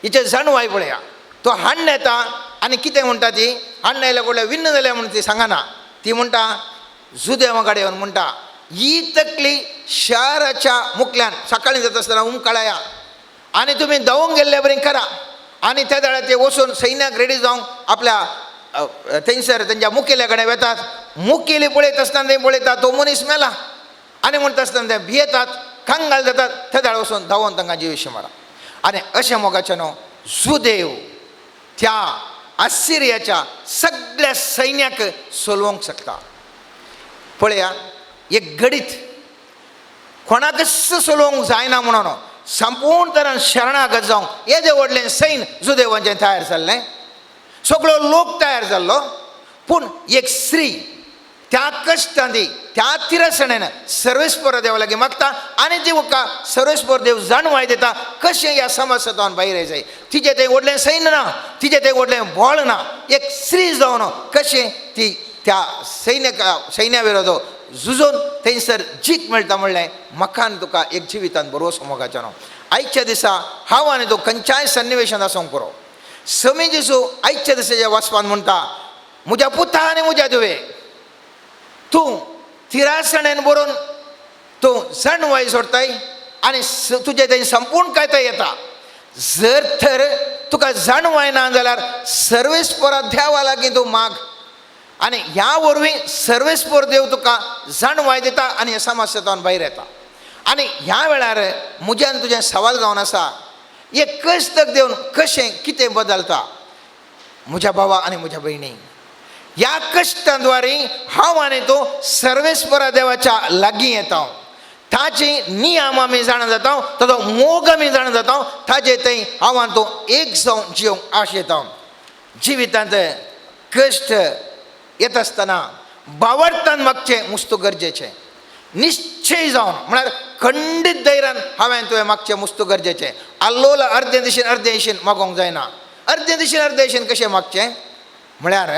हिचे जाणवाय पळया तो हाण्ण येता आनी कितें म्हणटा ती हाण्ण आयल्या कडल्या विन्न जाल्या म्हणून ती सांगना. ती म्हणटा जुदेवा कडेन येवन म्हणटा ही तकली शाराच्या मुखल्यान सकाळीं जाता आसतना उमकाळया आनी तुमी धांवूंक गेल्ले बरी करा. आनी त्या वेळार ते वचून सैन्याक रेडी जावंक आपल्या थंयसर तेंच्या मुखेल्या कडेन वेतात. मुखेली पळयत आसतना ते पळयता तो मनीस मेला आनी म्हणटा आसतना ते भियेतात कंगाल जातात. त्या वेळार वचून धांवून तांकां जिवेशी मारा. आनी अशें मोगाचें न्हू जुदेव त्या आसिरियाच्या सगळ्या सैन्याक सोलवंक शकता. पळया एक घडीत कोणाकच सोलोवंक जायना म्हणून संपूर्ण तरान शरणागत जावंक येदें व्हडलें सैन्य जुदेवांचें तयार जाल्लें, सगळो लोक तयार जाल्लो, पूण एक स्त्री त्या कश्टांनी त्या तिरसणेन सर्वेस्पर देवा लागीं मागता आनी ती म्हाका सर्वेस्पर देव जाणवाय दिता कशें ह्या समस्यान भायर येजाय. तिजें तें व्हडलें सैन्य ना, तिजें तें व्हडलें बळ ना, एक स्त्री जावन कशें ती त्या सैन्या विरोध झुजून थंयसर जीक मेळटा म्हणलें म्हाका आनी तुका एक जिवितान भरवसो मोगाचो न्हू. आयच्या दिसा हांव आनी तूं खंयच्याय सन्निवेशान आसूंक पुरो. समी जेजू आयच्या दिसाच्या वाचपान म्हणटा म्हज्या पुता आनी म्हज्या धुवे तूं थिरासणेन बरोवन तूं जाणवाय सोडताय आनी तुजें तें संपूर्ण काय तें येता. जर तर तुका जाणवाय ना जाल्यार सर्वेस्परा देवा लागीं तूं माग आनी ह्या वरवीं सर्वेस्पर देव तुका जाणवाय दिता आनी हे समस्येंतल्यान भायर येता. आनी ह्या वेळार म्हज्यान तुजें सवाल जावन आसा, हे कश्ट देवन कशें कितें बदलता? म्हज्या भावा आनी म्हज्या भयणी, ह्या कश्टां द्वारे हांव आनी तूं सर्वेस्परा देवाच्या लागीं येता. ताची नियम आमी जाणा जाता, ताचो मोग आमी जाणा जाता, ताजे थंय हांव आनी तूं एक जावन जिवंक आश येता. जिवितांत कश्ट येता आसतना बावडतान मागचें मुस्तू गरजेचें, निश्चय जावन म्हळ्यार खंडीत धैर्यान हांवें तुवें मागचें मुस्तू गरजेचें. आल्लोल अर्दे दिशेन अर्दे दिशेन मागोवंक जायना. अर्दे दिशेन अर्दे दिशेन कशें मागचें म्हळ्यार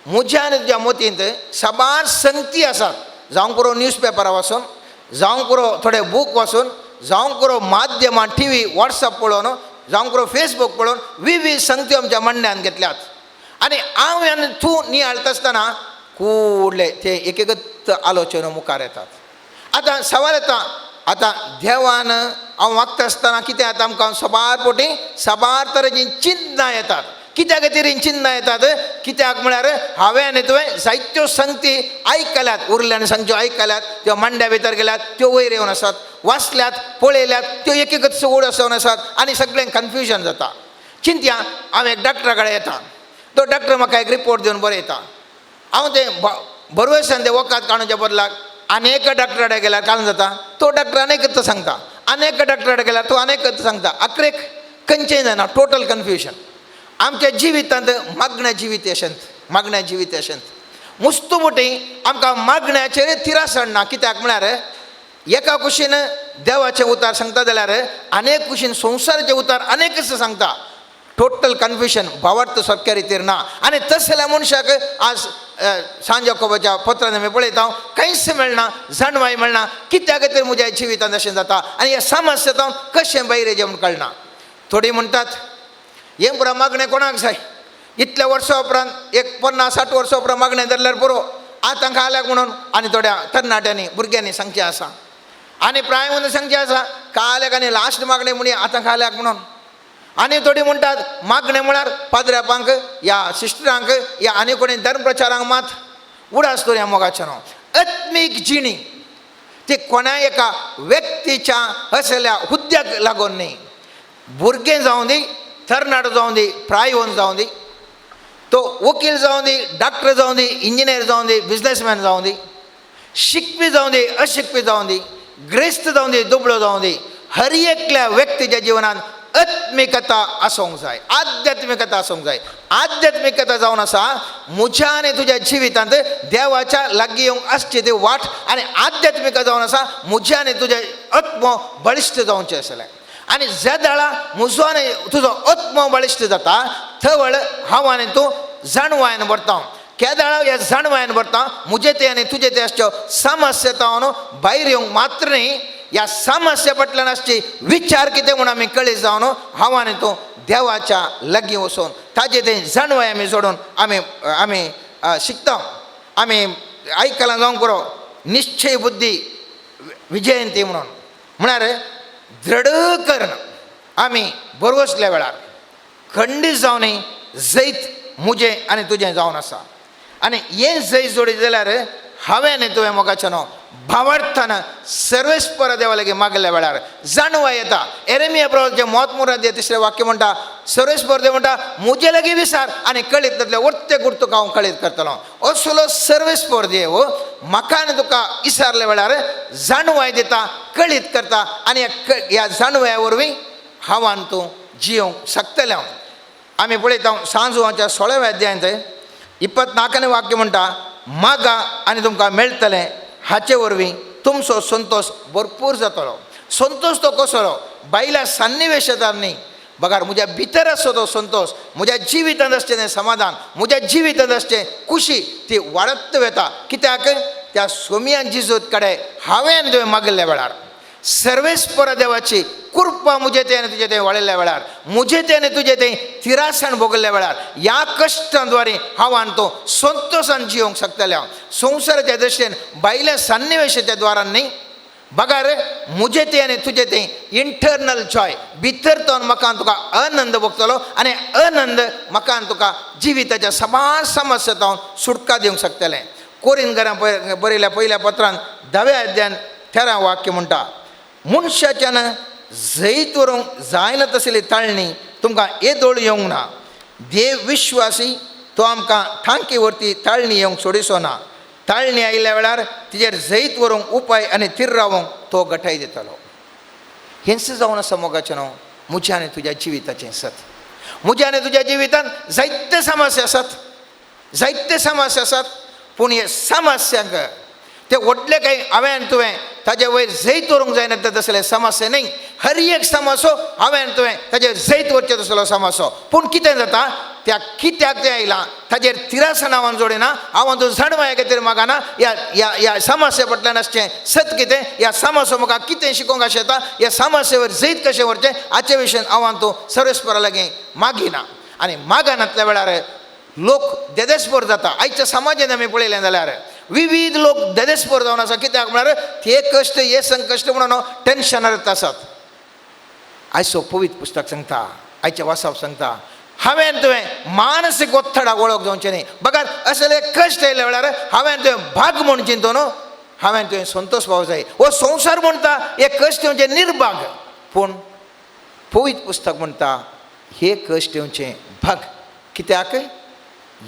म्हज्या आनी तुज्या मतींत साबार संगती आसात, जावंक पुरो न्यूज पेपरां वाचून, जावंक पुरो थोडे बूक वाचून, जावंक पुरो माध्यमां टी व्ही वॉट्सॅप पळोवन, जावंक पुरो फेसबूक पळोवन विविध संगती आमच्या मांडण्यान घेतल्यात. आनी हांव आनी तूं नियाळटा आसतना कुडले ते एक एकच आलोचना मुखार येतात. आतां सवाल येता, आतां देवान हांव वागता आसतना कितें आतां आमकां साबार पोटी साबार तरेचीं चिंतनां येतात. कित्या खातीर हीं चिंतनां येतात? कित्याक म्हळ्यार हांवें आनी तुवें जायत्यो संगती आयकल्यात, उरल्यान सांगच्यो आयकल्यात, त्यो मांड्या भितर गेल्यात, त्यो वयर येवन आसात, वाचल्यात, पळयल्यात, त्यो एक एकच ओड आसून आसात आनी सगळें कन्फ्युजन जाता. चिंतया, हांव एक डॉक्टरा कडेन येता, तो डॉक्टर म्हाका एक रिपोर्ट दिवन बरयता. हांव तें बरवसान तें वखद काडूच्या बदलाक आनी एका डॉक्टरा कडेन गेल्यार काडून जाता, तो डॉक्टर आनी एकच सांगता, आनी एका डॉक्टरा कडेन गेल्यार तो आनी एकच सांगता, अकरेक खंयचेंय जायना, टोटल कन्फ्युजन. आमच्या जिवितांत मागण्या जिवीत अशेंत, मागण्या जिवीत अशेंत मुस्तू मोटी आमकां मागण्याचेर थिरासण ना. कित्याक म्हळ्यार एका कुशीन देवाचें उतार सांगता जाल्यार अनेक कुशीन संवसाराचें उतार अनेकच सांगता. टोटल कन्फ्युजन, भावार्थ सारक्या रितीर ना. आनी तसल्या मनशाक आज सांजकोबाच्या पत्रान आमी पळयता कांयच मेळना, जाणवाय मेळना, कित्या खातीर म्हज्या जिवितांत अशें जाता आनी ह्या समस्येंत कशें भायर येचें म्हूण कळना. थोडीं म्हणटात हें पुरो मागणें कोणाक जाय, इतल्या वर्सां उपरांत एक 50-60 वर्सां उपरांत मागणें धरल्यार पुरो, आतां खाल्याक म्हणून. आनी थोड्या तरणाट्यांनी भुरग्यांनी सांगचें आसा आनी प्राय म्हणून सांगचें आसा काल्याक आनी लास्ट मागणें म्हणून आतां खाल्याक म्हणून. आनी थोडीं म्हणटात मागणें म्हळ्यार पाद्र्यापांक या सिस्टरांक या आनी कोणी धर्म प्रचारांक मात. उडास करुया मोगाचें न्हू, आत्मीक जिणी ती कोणा एका व्यक्तीच्या असल्या हुद्द्याक लागून न्ही. भुरगें जावं दी, तरणाटो जावं दी, प्रायवन जावं दी, तो वकील जावं दी, डॉक्टर जावं दी, इंजिनियर जावं दी, बिजनेसमॅन जावं दी, शिकपी जावं दी, अशिकपी जावं दी, ग्रेस्त जावं दी, दुबळो जावं दी, हर एकल्या व्यक्तीच्या जिवनांत आत्मिकता आसूंक जाय, आध्यात्मिकता आसूंक जाय. आध्यात्मिकता जावन आसा म्हज्या आनी तुज्या जिवितांत देवाच्या लागीं येवंक आसची ती वाट आनी आध्यात्मिकता जावन आसा म्हज्या आनी तुजें आत्मो बळिश्ट जावचें आसलें. आनी ज्या वेळा म्हजो आनी तुजो आत्मो बळिश्ट जाता थवळ हांव आनी तूं जाणवायन भरता. केदाळा ह्या जाणवायन भरता म्हजें तें आनी तुजें तें आसच्यो समस्या भायर येवंक मात्र न्ही, ह्या समस्या फाटल्यान आसची विचार कितें म्हूण आमी कळीत जावन हांव आनी तूं देवाच्या लागीं वचून ताजें तें जाणवाय आमी जोडून आमी आमी शिकता. आमी आयकलां जावंक पुरो निश्चय बुद्धी विजयंती म्हणून, म्हळ्यार दृढ कर्ण आमी बरवसल्या वेळार खंडीत जावनय जैत म्हजें आनी तुजें जावन आसा. आनी हें जैत जोडीत जाल्यार हांवें आनी तुवें मोगाचें न्हू भावार्थान सर्वेस्पर देवा लागीं मागल्या वेळार जाणवाय येता. एरेमिया प्रवासाचें मोत मुराद तिसरें वाक्य म्हणटा, सर्वेस्पर देव म्हणटा म्हजे लागीं विसार आनी कळीत जातलें वर्ते गुर्त तुका हांव कळीत करतलो. असलो सर्वेस्पर देव म्हाका आनी तुका विसारल्या वेळार जाणवाय दिता, कळीत करता आनी ह्या जाणवाया वरवीं हांव आनी तूं जियोंक शकतलें. हांव आमी पळयता सांजुवाच्या 16व्या अध्यायांत 24ನೇ वाक्य म्हणटा, मागा आनी तुमकां मेळटलें, हाचे वरवीं तुमचो संतोश भरपूर जातलो. संतोश तो कसलो? बायल्या सन्निवेशांत न्ही, बगार म्हज्या भितर आसचो तो संतोश, म्हज्या जिवितांत आसचें तें समाधान, म्हज्या जिवितांत आसचें खुशी ती वाडत वता. कित्याक त्या सोमियान जिजूत कडेन हांवें आनी तुवें मागल्या वेळार सर्वेस्पर देवाची कृपा मुजे ते आनी तुजे ते वळिल्ल्या वेळार, मुजे ते आनी तुजे ते तिरासण भोगल्ल्या वेळार, ह्या कश्टां द्वारे हांव आनी तो संतोशान जियोंक शकतले. हांव संवसाराच्या दृश्टीन भायल्या सन्निवेशाच्या द्वारान न्ही, बगार मुजे ते आनी तुजे ते इंटरनल जॉय भितर तो म्हाका तुका आनंद भोगतलो आनी आनंद म्हाका तुका जिविताच्या सबार समस्या जावन सुटका दिवंक शकतलें. कोरिंदकारां बरयल्या पयल्या पत्रान 10व्या अध्यायान 13 वाक्य म्हणटा, मनशाच्यान जैत व्हरूंक जायना तसली ताळणी तुमकां येदोळ येवंक ना. देव विश्वासी, तो आमकां थांकी वरती ताळणी येवंक सोडिसो ना. ताळणी आयिल्ल्या वेळार तिजेर जैत व्हरूंक उपाय आनी थीर रावंक तो गठाय दितलो. हेंच जावन आसा मोगाचें न्हू म्हज्या आनी तुज्या जिविताचें सत. म्हज्या आनी तुज्या जिवितांत जायते समस्या आसात, जायते समस्या आसात, पूण हे समस्यांक ते व्हडले कांय हांवें आनी तुवें ताजे वयर जैत व्हरूंक जायना तसले समस्या न्ही. हर एक समस्यो हांवें आनी तुवें ताजेर जैत व्हरचें तसलो समस्यो. पूण कितें जाता, त्या कित्याक तें आयलां ताजेर तिरासण हांव जोडिना, हांव तूं जाणवाय खातीर मागना. ह्या ह्या ह्या समस्या फाटल्यान आसचें सत कितें, ह्या समस्या म्हाका कितें शिकोवंक अशें येता, ह्या समस्येवर जैत कशें व्हरचें हाचे विशयन हांव तूं सर्वेस्परा लागीं मागिना. आनी मागनातल्या वेळार लोक देदेस्पोर जाता. आयच्या समाजान आमी पळयलें जाल्यार विविध लोक देदेस्पोर जावन आसा. कित्याक म्हळ्यार ते कश्ट हे संकश्ट म्हणून टेन्शनार आसात. आयचो पवित्र पुस्तक सांगता, आयचें वाचप सांगता, हांवें तुवें मानसीक ओत्तडाक वळख जावचें न्ही. बघा असले कश्ट आयल्या वेळार हांवें तुवें भाग म्हूण चिंतो न्हू, हांवें तुवें संतोष पावो जाय. हो संवसार म्हणटा हे कश्ट येवचें निर्भाग, पूण पवित्र पुस्तक म्हणटा हे कश्ट येवचें भाग. कित्याक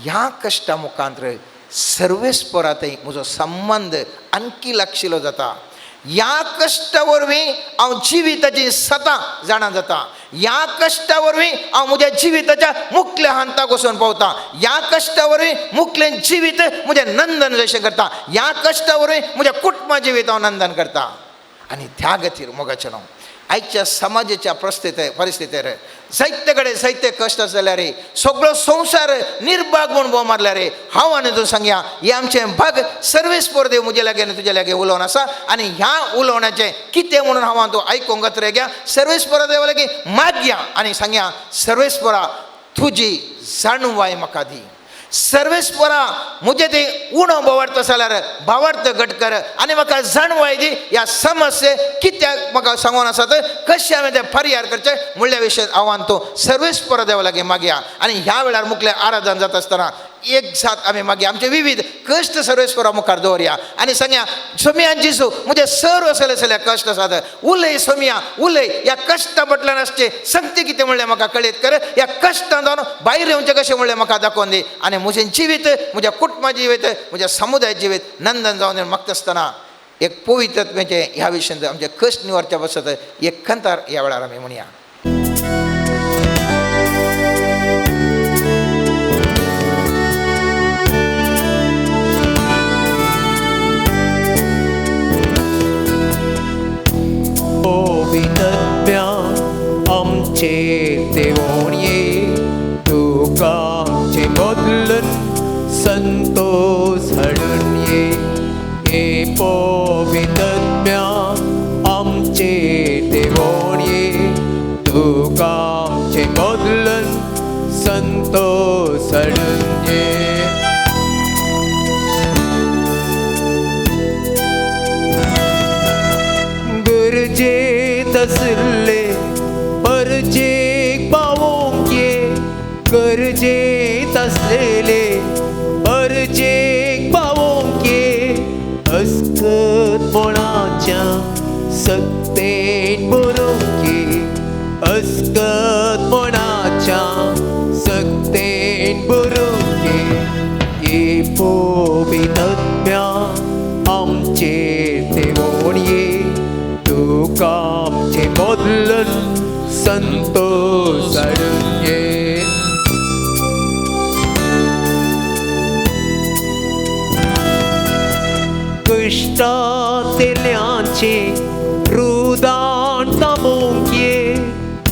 ह्या कश्टा मुखांतर सर्वेस्परातय म्हजो संबंद आणखी लागशिलो जाता. ह्या कश्टा वरवीं हांव जिविताची सतां जाणा जाता. ह्या कश्टा वरवीं हांव म्हज्या जिविताच्या मुखल्या हांताक वचून पावता. ह्या कश्टा वरवीं मुखलें जिवीत म्हजें नंदन जशें करता. ह्या कश्टा वरवीं म्हज्या कुटुंबा जिवीत हांव नंदन करता. आनी त्या खातीर मोगाचें न्हू आयच्या समाजाच्या परिस्थितीर जायते कडेन जायते कश्ट आसल्यार रे, सगळो संवसार निर्भाग म्हूण भोव मारल्यार रे, हांव आनी तूं सांगया हें आमचें भाग सर्वेस्पर देव म्हजे लागीं आनी तुजे लागीं उलोवन आसा. आनी ह्या उलोवण्याचें कितें म्हणून हांव आनी तूं आयकूंक गत्रे घ्या, सर्वेस्परा देवा लागीं मागया आनी सांगया, सर्वेस्परा तुजी जाणवाय म्हाका दी. सर्वेस्परा म्हजें तें उणो भावार्थ जाल्यार भावार्थ घट कर आनी म्हाका जाणवाय दी ह्या समस्ये कित्याक म्हाका सांगून आसात, कशें हांवें तें परिहार करचें म्हणल्या विशय हांव आनी तूं सर्वेस्परा देवा लागीं मागया. आनी ह्या वेळार मुखलें आराधन जाता आसतना एक जात आमी मागया, आमचे विविध कश्ट सर्वेस्परा मुखार दवरया आनी सांगया, सोमिया जेजू म्हजे सर्व असले असले कश्ट आसात, उलय सोमिया उलय, ह्या कश्टा फाटल्यान आसचें संगती कितें म्हणलें म्हाका कळीत कर, ह्या कश्टां जावन भायर येवचें कशें म्हणलें म्हाका दाखोवन दी. आनी म्हजें जिवीत, म्हज्या कुटुंबा जिवीत, म्हज्या समुदाय जिवीत नंदन जावन मागता आसतना एक पवित्रत्वाचें ह्या विशयांत आमचे कश्ट निवारच्या पासत एक कंतार ह्या वेळार आमी म्हणया. आमचेर देवोन ये, तुका आमचे बदलून संतोष हाडून ये. हे पवित्रत्म्या आमचेर देवोन ये, तुका आमचे बदलून संतोष हाडून ये. गरजेत आशिल्ले परजेक पावोवंक ये, गरजेत आसलेले परजेक पावोवंक ये. अस्कतपणाच्या सक्तेन बरोवंक ये, अस्कतपणाच्या सक्तेन बरोवंक ये. ये पवित्रत्म्या आमचेर देवोन ये, तुका आमचे बदलून संतोष हाडून ये. कश्टांतल्याचें रुदान थांबोवंक ये,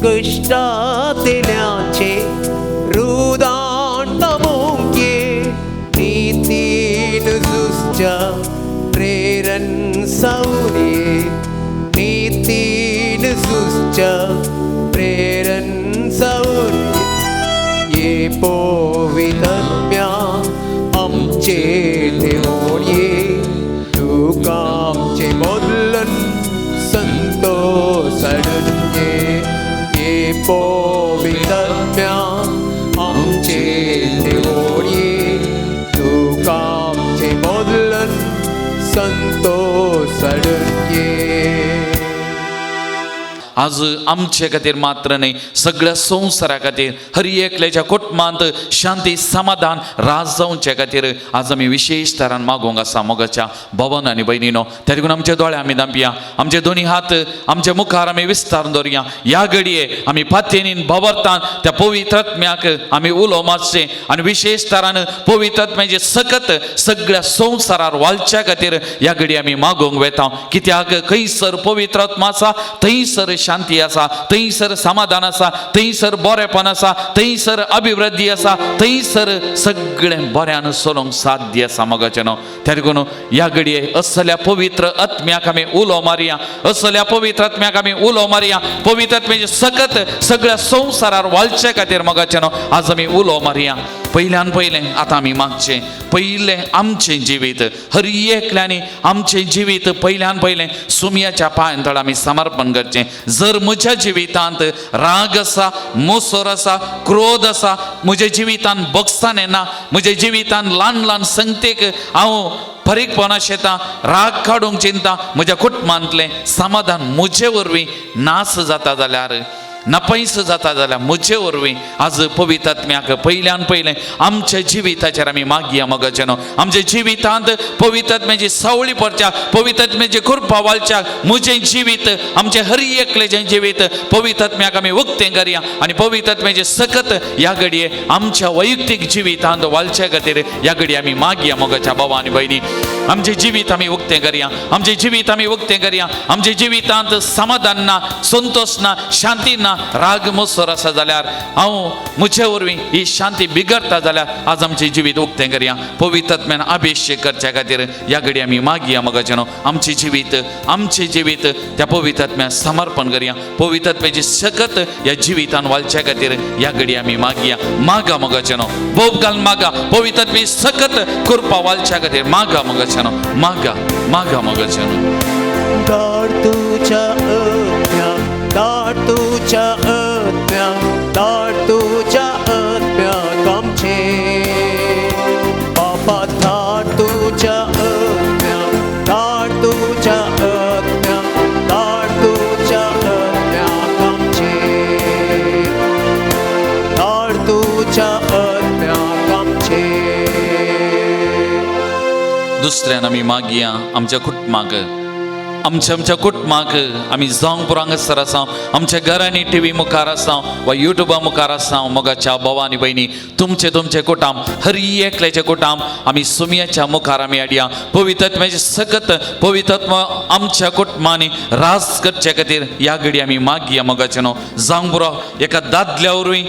कश्टांतल्याचें रुदान थांबोवंक ये. नितीन झुजच्या प्रेरण सावन ये, नितीन सुसच्या प्रेरण सावन ये पवित्रत्म्या आमचे देवोन ये तुका आमचे बदलून संतोष हाडून ये ये पवित्रत्म्या आमचे देवोन ये तुका आमचे बदलून संतोष हाडून ये. आज आमचे खातीर मात्र न्हय, सगळ्या संवसारा खातीर, हर एकल्याच्या कुटुंबांत शांती समाधान राज जावचे खातीर आज आमी विशेष तरान मागूंक आसा मोगाच्या भवन आनी भयणीनो. त्या देखून आमचे दोळे आमी दांपया, आमचे दोनी हात आमचे मुखार आमी विस्तारून दवरया. ह्या घडये आमी पातयेनीन भवरतान त्या पवित्रत्म्याक आमी उलो मारचें आनी विशेष तरान पवित्रत्म्याचे सकत सगळ्या संवसारार वालच्या खातीर ह्या घडये आमी मागूंक वेता. कित्याक खंयसर पवित्रात्मा आसा थंयसर शांती आसा, थंयसर समाधान आसा, थंयसर बरेपण आसा, थंयसर अभिवृद्धी आसा, थंयसर सगळें बऱ्यान चलोवंक साध्य आसा मोगाचें न्हू. त्या देखून ह्या घडये असल्या पवित्र आत्म्याक आमी उलो मारया, असल्या पवित्र आत्म्याक आमी उलो मारया. पवित्र आत्म्याचे सकत सगळ्या संवसारार वालचे खातीर मोगाचें न्हू आज आमी उलो मारया. पयल्यान पयलें आतां आमी मागचें, पयलें आमचें जिवीत, हर एकल्यांनी आमचें जिवीत पयल्यान पयलें सुमयाच्या पांयां तळ आमी समर्पण करचें. जर म्हज्या जिवितांत राग आसा, मोसोर आसा, क्रोध आसा, म्हज्या जिवितांत बगसान येना, म्हज्या जिवितांत ल्हान ल्हान संगतेक हांव फरीकपणा शेतां, राग काडूंक चिंता, म्हज्या कुटुंबांतलें समाधान म्हजे वरवीं नास जाता जाल्यार, नपैस जाता जाल्यार म्हजे वरवीं आज पवित्रात्म्याक पयल्यान पयलें आमच्या जिविताचेर आमी मागया मोगाचें न्हू. आमच्या जिवितांत पवित्रात्म्याची सावळी पडच्या, पवित्रात्म्याची कृपा वालच्या, म्हजें जिवीत आमचें हर एकल्याचें जिवीत पवित्रात्म्याक आमी उक्तें करया आनी पवित्रात्म्याचें सकत ह्या घडये आमच्या वैयक्तीक जिवितांत वालच्या खातीर ह्या घडये आमी मागया मोगाच्या भावा आनी भयणी. आमचें जिवीत आमी उक्तें करया, आमचें जिवीत आमी उक्तें करया. आमच्या जिवितांत समाधान ना, संतोश ना, शांती ना, राग मोसर आसा जाल्यार हांव म्हजे वरवीं ही शांती बिगडटा जाल्यार आज आमचें जिवीत उक्तें करया. पवित्रात्म्यान अभिशेक करच्या खातीर ह्या घडये आमी मागया मोगाचें न्हू. आमचें जिवीत, आमचें जिवीत त्या पवित्रात्म्याक समर्पण करया. पवित्रात्म्याची शकत ह्या जिवितान वालच्या खातीर ह्या घडये आमी मागया. मागा मोगाचें न्हू, बोब घालून मागा. पवित्रात्म्याची सकत कृपा वालच्या खातीर मागा मोगाचें न्हू, मागा मागा मोगाचें न्हू. धाड तुझ्या आत्म्या, धाड तुझ्या आत्म्या, धाड तुझ्या आत्म्याक आमचे बापा, धाड तुझ्या आत्म्या, धाड तुझ्या आत्म्या, धाड तुझ्या आत्म्याक आमचे, धाड तुझ्या आत्म्याक आमचे. दुसऱ्यान आमी मागया आमच्या कुटुंबाक, आमच्या आमच्या कुटुंबाक आमी जावंक पुरो हांगासर आसा, आमच्या घरांनी टिवी मुखार आसा वा युट्यूबा मुखार आसा. मोगाच्या भावा आनी भयणी, तुमचे तुमचे कुटाम, हर एकल्याचे कुटाम आमी सुमयाच्या मुखार आमी हाडया. पवित्रात्म्याचे सकत पवित्रात्मा आमच्या कुटुंबांनी रास करचे खातीर ह्या घडी आमी मागया मोगाचें न्हू. जावंक पुरो एका दादल्या वरवीं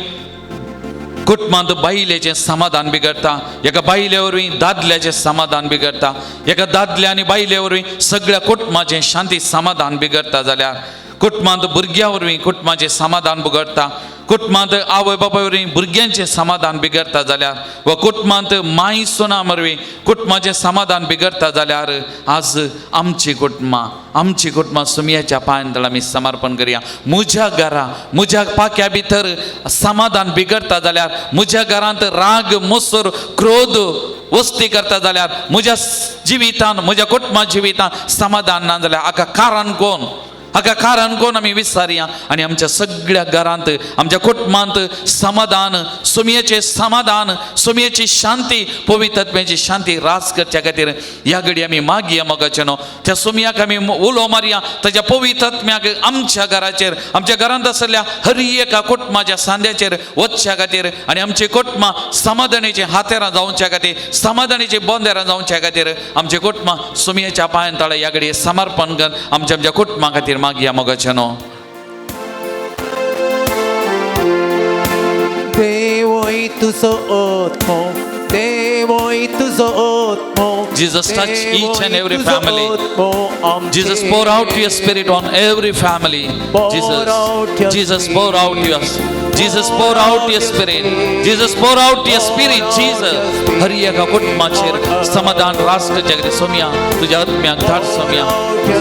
कुटुंबांत बायलेचें समाधान बिगडटा, एका बायले वरवीं दादल्याचें समाधान बिगडटा, एका दादल्या आनी बायले वरवीं सगळ्या कुटुंबाचें शांती समाधान बिगडटा जाल्यार कुटुंबांत भुरग्यां वरवीं कुटुंबाचें समाधान बिगडटा, कुटुंबांत आवय बापाय वरवीं भुरग्यांचें समाधान बिगडटा जाल्यार वा कुटुंबांत माय सुना वरवीं कुटुंबाचें समाधान बिगडटा जाल्यार आज आमची कुटुंबां, आमची कुटुंबां सुमयाच्या पांयां तळ आमी समर्पण करया. म्हज्या घरा, म्हज्या पाक्या भितर समाधान बिगडटा जाल्यार, म्हज्या घरांत राग मोसर क्रोध वस्ती करता जाल्यार, म्हज्या जिवितान, म्हज्या कुटुंबा जिवितान समाधान ना जाल्यार हाका कारण कोण, हाका कारण कोण आमी विचारया. आनी आमच्या सगळ्या घरांत, आमच्या कुटुंबांत समाधान, सुमयेचें समाधान, सुमयेची शांती, पवित्रत्म्याची शांती रास करच्या खातीर ह्या घडी आमी मागया मोगाचें न्हू. त्या सुमयाक आमी उलो मारया, ताच्या पवित्रत्म्याक आमच्या घराचेर, आमच्या घरांत आसल्या हर एका कुटुंबाच्या सांद्याचेर वचच्या खातीर आनी आमची कुटुंबां समाधानाची हातेरां जावच्या खातीर, समाधानाची बोंदेरां जावच्या खातीर आमचे कुटुंबां सुमयेच्या पांयां तळा ह्या घडये समर्पण कर आमच्या आमच्या कुटुंबा खातीर मागया मोगाचें न्हू. देवय तुजो आत्मो, देवय देवोय तुजो आत्मो. Jesus, touch each and every देवोय तुजो family. आत्मो आमचेर. Jesus, pour out your spirit on every family. Pour Jesus, out your Jesus, pour out your, Jesus, pour out your spirit. Jesus, pour out your spirit. Jesus, हर एका कुटुंबाचेर समाधान राष्ट्र जगते सोम्या तुझ्या आत्म्याक धाड सोम्या.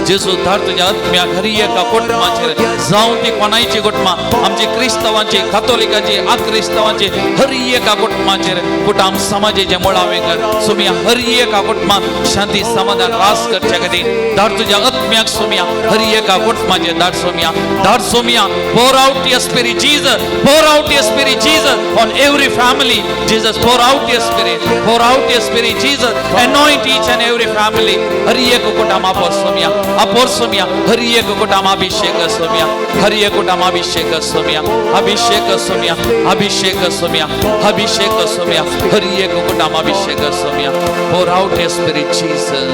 जेजू धाड तुझ्या आत्म्याक हर एका कुटुंबाचेर, जावं ती कोणायची कुटुंबां, आमची क्रिस्तांवांची, कातोलिकांची, आक्रिस्तांवांची, हर एका कुटुंबाचेर, कुटुंब समाजाचे मुळावें कर सोम्या. हर एका कुटुंबात शांती समाधान रास करच्या खातीर धाड तुझ्या आत्म्याक सोम्या. हर एका कुटुंबाचेर धाड सोम्या, धाड Saumya. Pour out your spirit, Jesus. Pour out your spirit, Jesus, on every family. Jesus, pour out your spirit. Pour out your spirit, Jesus. Anoint each and every family. हर एक कुटुंब आपोर सोम्या, आपोर सोम्या. हर एक कुटुंब अभिषेक सोम्या. हर एक कुटुंब अभिषेक सोम्या, अभिषेक सोम्या, अभिषेक सोम्या, अभिषेक सोम्या. हर एक कुटुंब अभिषेक Saumya. Pour out your spirit, Jesus.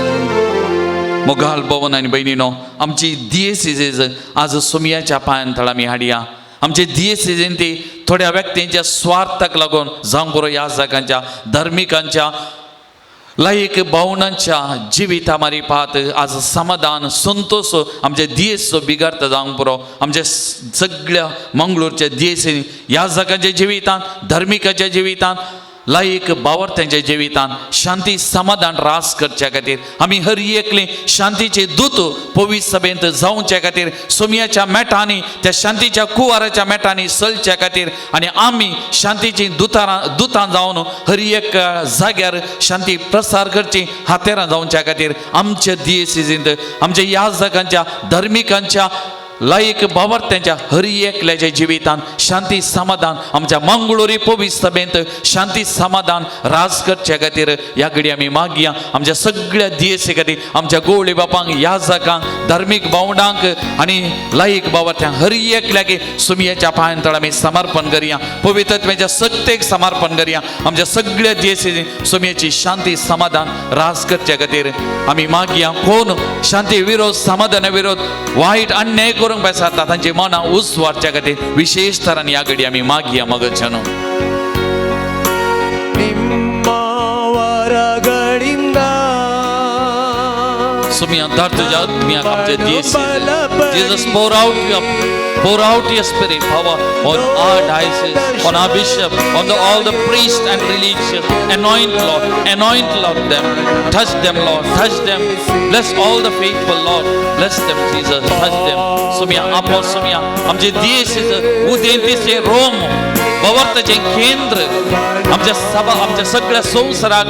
मोगाल भवन आनी भयणीनो, आमची दियेसीज आज सोमयाच्या पांयान थळ आमी हाडया. आमचे दियेसीजेन ती थोड्या व्यक्तींच्या स्वार्थाक लागून, जावंक बरो याजकांच्या, धार्मिकांच्या, लायक भावनांच्या जिविता मारिपात आज समाधान संतोष आमच्या दियेसचो बिगारता जावंक पुरो. आमच्या सगळ्या मंगळूरच्या दियेसीनी याजकांच्या जिवितांत, धार्मिकाच्या जिवितांत, लायक बावर्त्यांच्या जिवितांत शांती समाधान रास करच्या खातीर आमी हर एकले शांतीचे दूत पवित्र सभेंत जावच्या खातीर, सोमयाच्या मेटांनी, त्या शांतीच्या कुवाराच्या मेटांनी चलच्या खातीर आनी आमी शांतीची दुतारां दुतां जावन हर एक जाग्यार शांती प्रसार करची हातेरां जावच्या खातीर आमच्या दियेसीजींत आमच्या याजकांच्या, धार्मिकांच्या, लायक भावार्थ्यांच्या हर एकल्याच्या जिवितांत शांती समाधान, आमच्या मंगळुरी पवित्र सभेंत शांती समाधान राज करच्या खातीर ह्या घडी आमी मागया. आमच्या सगळ्या दियेसी खातीर, आमच्या गोवळी बापांक, याजकांक, धार्मीक भावंडांक आनी लायक भावार्थ्यांक, हर एकल्याक सुमयेच्या पांयान तळ आमी समर्पण करया. पवित्रत्वाच्या सत्तेक समर्पण करया. आमच्या सगळ्या दियेसी सुमयेची शांती समाधान राज करच्या खातीर आमी मागया. कोण शांती विरोध, समाधाना विरोध, वायट अन्याय करूंक बेसाता, तांची मनां उजवाडच्या खातीर विशेष तरान ह्या घडी आमी मागया मगच्यानो. ನಿಮ್ಮ ವರಗಳಿಂದ सुमया धाड तुझ्या आत्म्याक आमच्या दियेसी. Jesus, pour out your spirit power on our diocese, on our bishop, on all the priests and religious. Anoint, Lord, anoint, Lord, them. Touch them, Lord, touch them. Bless all the faithful, Lord. Bless them, Jesus. Touch them. Somaiya आपो सुमया आमचे दियेसीज उदेंतीचे Rome भवार्थाचें केंद्र, आमच्या सभा, आमच्या सगळ्या संवसाराक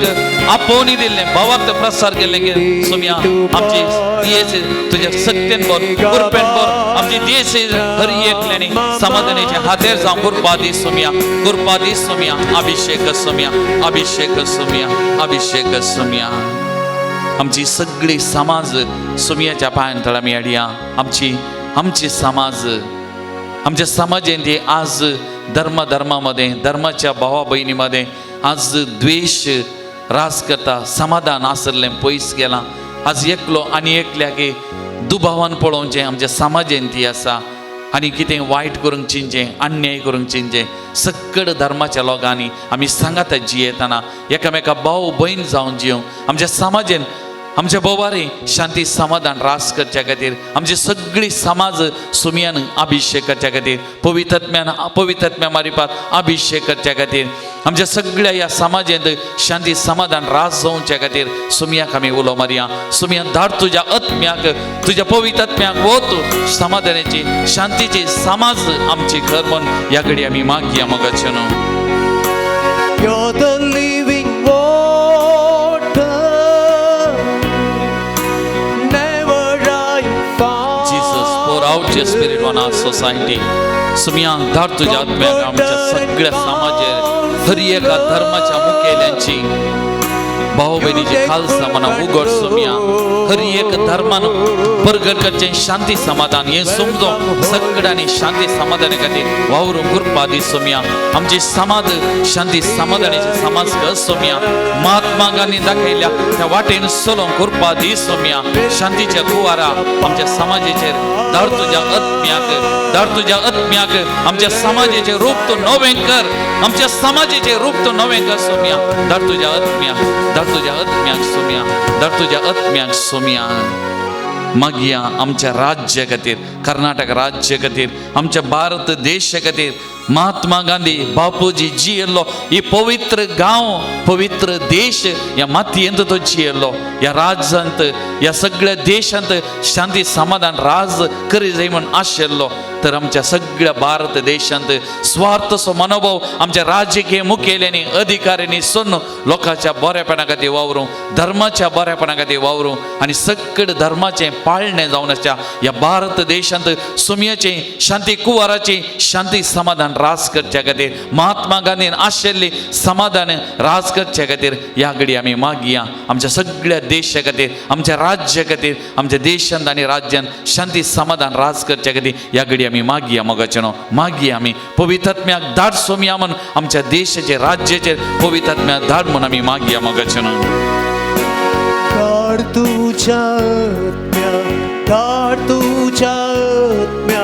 आपोवणी दिल्लें, भवार्थ प्रसार केल्लें. सुमया आमची दियेसी तुज्या सत्तेन भर, कृपेन भर. आमची दियेसी हर एकल्यानी समाधानाचे हातेर जावं. कृपा दी सुमया, कृपा दी सुमया. अभिषेक सुमया, अभिषेक सुमया, अभिषेक सुमया. आमची सगळी समाज सुमयाच्या पांयान तळ आमी हाडया. आमची आमची समाज, आमच्या समाजेंत आज धर्म धर्मामध्ये, धर्माच्या भावा भयणीमध्ये आज द्वेश राज करता. समाधान आसलें पयस गेलां. आज एकलो आनी एकल्याक दुबावान पळोवचें आमच्या समाजेंत ती आसा आनी कितें वायट करूंक चिंतचें, अन्याय करूंक चिंतचें. सक्कड धर्माच्या लोकांनी आमी सांगाता जियेतना एकामेका भाव भयण जावन जियोंक आमच्या समाजेन, आमच्या बोवारी शांती समाधान रास करच्या खातीर आमची सगळी समाज सुमयान अभिषेक करच्या खातीर, पवित्रत्म्यान, पवित्रत्म्या मारिपात अभिषेक करच्या खातीर, आमच्या सगळ्या ह्या समाजेंत शांती समाधान रास जावच्या खातीर सुमयाक आमी उलो मारया. सुमया धाड तुज्या आत्म्याक, तुज्या पवित्रत्म्याक वत, समाधानाची शांतीची समाज आमची कर म्हूण ह्या घडी आमी मागया मगाचे न्हू. You're the living water, never drying Jesus, pour out your spirit on our society. Somaiya धाड तुझ्या आत्म्याक आमच्या सगळ्या समाजेर, हर एका धर्माच्या मुखेल्यांची. भाव भयणीचे खालसा मना उगड सोम्या हर एक धर्मान परगट करचें शांती समाधान हें समजो सगळ्यांनी शांती समाधाना खातीर वावरूंक कृपा दी सोम्या. आमची समाज शांती समाधानाचे समाज कर सोम्या. महात्मा गांधी दाखयल्या त्या वाटेन चलोवंक कृपा दी सोम्या. शांतीच्या कुवारा आमच्या समाजाचेर धाड तुज्या आत्म्याक, धाड तुज्या आत्म्याक. आमच्या समाजाचें रूप तूं नवें कर, आमच्या समाजाचें रूप तूं नवें कर सोम्या. धाड तुज्या आत्म्याक, धाड तुज्या आत्म्याक सोम्या, धाड तुज्या आत्म्याक सोम्या. मागया आमच्या राज्या खातीर, कर्नाटक राज्य खातीर, आमच्या भारत देशा खातीर. महात्मा गांधी बापूजी जियेल्लो ही पवित्र गांव, पवित्र देश, ह्या मातयेंत तो जियेल्लो. ह्या राज्यांत, ह्या सगळ्या देशांत शांती समाधान राज करी जाय म्हूण आशिल्लो. तर आमच्या सगळ्या भारत देशांत स्वार्थसो मनोभाव आमच्या राजकीय मुखेल्यांनी अधिकाऱ्यांनी सोडून लोकांच्या बरेपणा खातीर वावरूं, धर्माच्या बरेपणा खातीर वावरूं आनी सगळे धर्माचें पाळणें जावन आसच्या ह्या भारत देशांत सुमयाचें शांती कुवाराची शांती समाधान राज करच्या खातीर महात्मा गांधीन आशिल्ली समाधान राज करच्या खातीर ह्या घडी आमी मागया. आमच्या सगळ्या देशा खातीर, आमच्या राज्या खातीर, आमच्या देशांत आनी राज्यांत शांती समाधान राज करच्या खातीर ह्या घडी आमी मागया. मोगाचेनो मागया आमी पवित्रात्म्याक धाड सोमया म्हूण आमच्या देशाचेर राज्याचेर पवित्रात्म्याक धाड म्हूण आमी मागया. मोगाचेनो धाड तुझ्या आत्म्या, धाड तुझ्या आत्म्या,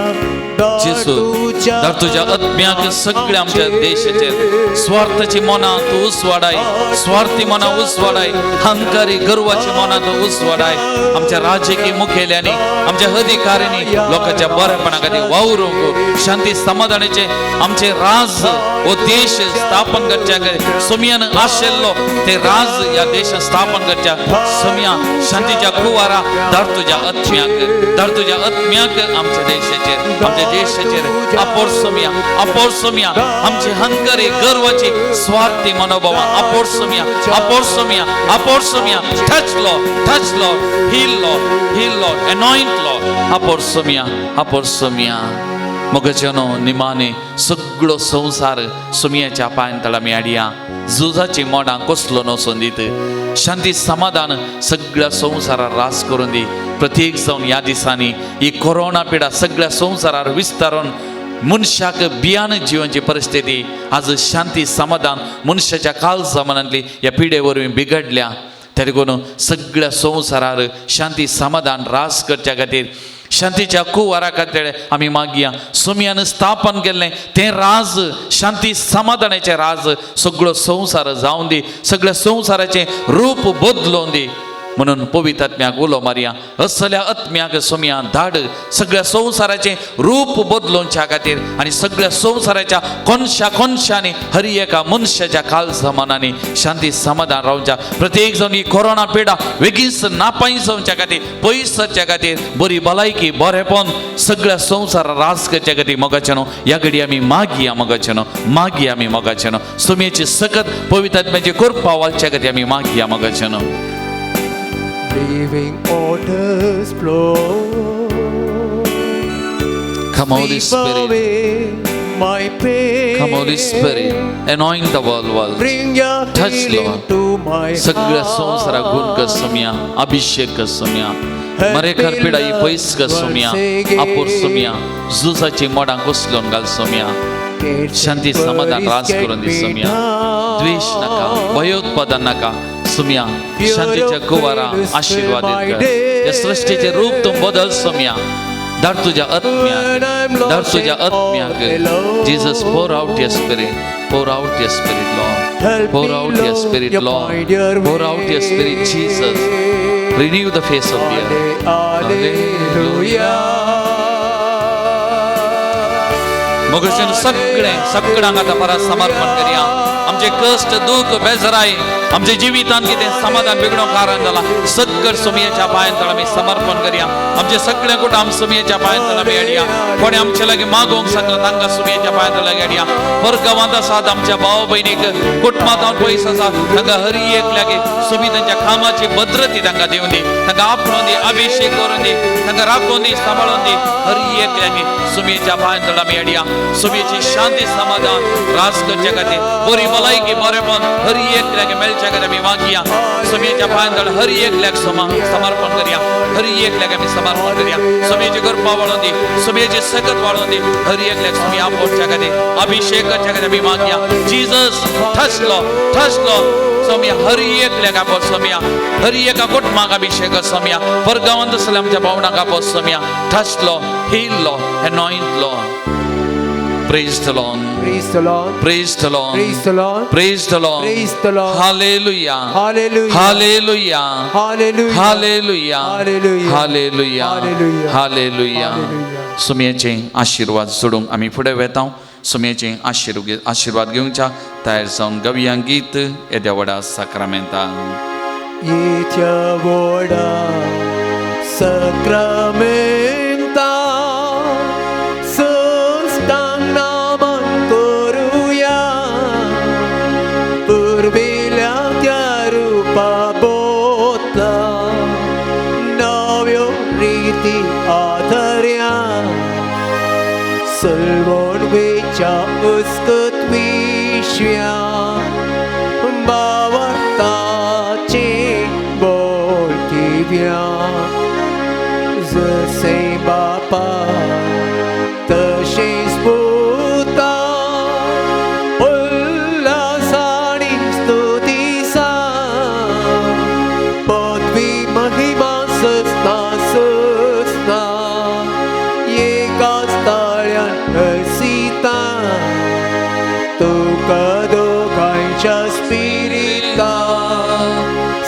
जेसू धाड तुज्या आत्म्याक सगळ्या आमच्या देशाचेर. स्वार्थाची मनां तूं उसवाडाय, स्वार्थी मनां उसवाडाय, हंकारी गर्वाची मनां तूं उसवाडाय. आमच्या राजकीय मुखेल्यांनी, आमच्या अधिकाऱ्यांनी लोकांच्या बरेपणा खातीर वावरूंक शांती समाधानाचे आमचे राज हो देश स्थापन करच्या सोमयान आशिल्लो ते राज ह्या देशात स्थापन करच्या सोमया शांतीच्या कुवारा धाड तुज्या आत्म्याक, धाड तुज्या आत्म्याक आमच्या देशाचेर, आमच्या देशाचेर आपोर सोमया, आपोर सोमया. आमची हंकारी गर्वाची स्वार्थी मनोभावां आपोर Somaiya, आपोर Somaiya, आपोर Somaiya. Touch Lord, touch Lord, heal Lord, heal Lord, anoint Lord. आपोर Somaiya, आपोर Somaiya. मोगाच्यानो निमाने सगळो संवसार सुमयाच्या पांयान तळा आमी हाडया. झुजाची मोडां कसलो नसोन दीत, शांती समाधान सगळ्या संवसारार रास करून दी. प्रत्येक जावन ह्या दिसांनी ही कोरोना पिडा सगळ्या संवसारार विस्तारून मनशाक बियान जिवनची परिस्थिती आज शांती समाधान मनशाच्या काल जमानांतली ह्या पिडे वरवीं बिगडल्या. तरी करून सगळ्या संवसारार शांती समाधान रास करच्या खातीर शांतीच्या कुवारा खातीर आमी मागया. सुमयान स्थापन केल्लें तें राज शांती समाधानाचें राज सगळो संवसार जावन दी, सगळ्या संवसाराचें रूप बदलोवन दी म्हणून पवित्र आत्म्याक उलो मारया. असल्या आत्म्याक सोमया धाड सगळ्या संवसाराचें रूप बदलोवच्या खातीर आनी सगळ्या संवसाराच्या कोनशा कोनशांनी हर एका मनशाच्या कालजमानांनी शांती समाधान रावच्या. प्रत्येक जावन ही कोरोना पिडा वेगीच नापाय जावच्या खातीर, पयस जावच्या खातीर, बरी भलायकी बरेपण सगळ्या संवसारा राज करच्या खातीर मोगाच्यानो ह्या घडी आमी मागया. मोगाच्यानो मागया आमी मोगाच्यानो सुमयेची सकत पवित्र आत्म्याची कृपा वालच्या खातीर आमी मागया. मोगाच्यानो Living waters flow. Come Holy Sweep Spirit. Away my pain. Come Holy Spirit, anoint the world. Bring your Touch, healing Lord. to my सगळ्या संवसाराक गुण कर सोमया, अभिषेक कर सोमया, मरेखर पिडा ही पयस कर सोमया, आपोर सोमया, झुजाची मोडां कोसलोन घाल सोमया, शांती समाधान राज करून दी सोमया. द्वेश नाका, भयोत्पादन नाका सोमया, शांतीच्या कुवारा आशीर्वादीत कर. या सृष्टीचे रूप तूं बदल सोमया. धाड तुज्या आत्म्याक, धाड तुज्या आत्म्याक. Jesus, pour out your spirit, pour out your spirit, Lord, pour out your spirit, Lord, pour out your spirit, Jesus. Renew the face of the earth. Hallelujah. मगरच्यान सगळें सगळ्यांक आतां परत समर्पण करया. आमचे कश्ट दुःख बेजराय आमच्या जिवितान कितें समाधान बिगडोवंक कारण जाला सगळं सुमयेच्या पांयान तळ आमी समर्पण करया. आमचे सगळे कुटुंब आम सुमयेच्या पांयान तळ आमी हाडया. कोणी आमचे लागीं मागोवंक सांगला तांकां सुमयेच्या पांयान तळ लागीं हाडया. परगांवांत आसात आमच्या भाव भयणीक कुटुंबांत पयस आसा तांकां हरी एक लागीं सुमी तांच्या कामाची भद्रती तांकां दिवन दी, तांकां आपणोवन दी, अभिषेक करून दी, तांकां राखोवन दी, सांबाळून दी. हरी एक लागीं सुमयेच्या पांयान तळ आमी हाडया. सुमयेची शांती समाधान राज करच्या खातीर, बरी भलायकी बरेपण हर एकल्याक मेळच्या खातीर आमी मागया. सोमयेच्या पांयां हर एकल्याक समर्पण करया, हर एकल्याक आमी समर्पण करया. सोमयेची कृपा वाडोवन दी, सोमयेची सकत वाडोवन दी. हर एकल्याक सोमी आपोवच्या खातीर, अभिषेक करच्या खातीर आमी मागया. जिजस ठसलो ठसलो सोमया, हर एकल्याक आपो सोमया, हर एका कुटुंबाक अभिषेक सोमया. परगांवांत आसल्या आमच्या भावणाक आपो Somaiya. ठसलो, हिल्लो, anoint Lord. Praise the Lord. Praise the Lord. Praise the Lord. Praise the Lord. Praise the Lord. Praise the Lord. Hallelujah. Hallelujah. Hallelujah. Hallelujah. Hallelujah. Hallelujah. Hallelujah. Hallelujah. Hallelujah. Hallelujah. सुमयेचे आशिर्वाद सोडूंक आमी फुडें वेता. सुमयेचे आशिर्वाद घेवच्या तयार जावन गवया गीत येद्या व्हडा साक्रामेंता. येत्या व्हडा साक्रामेंता संस्थान नामान करुया, पुर्विल्या त्या रुपा बोतला नव्यो रिती आधर्या, सलवण वेच्या उस्कत विश्व्या बावरताचे बोलतिव्या, जसे बापा तशेच पुता उल्हासानी स्तुतीसा, पदवी महिमा सस्ना सस्ना एकाच ताळ्यान हसिता, तुका दोगांयच्या स्पिरिता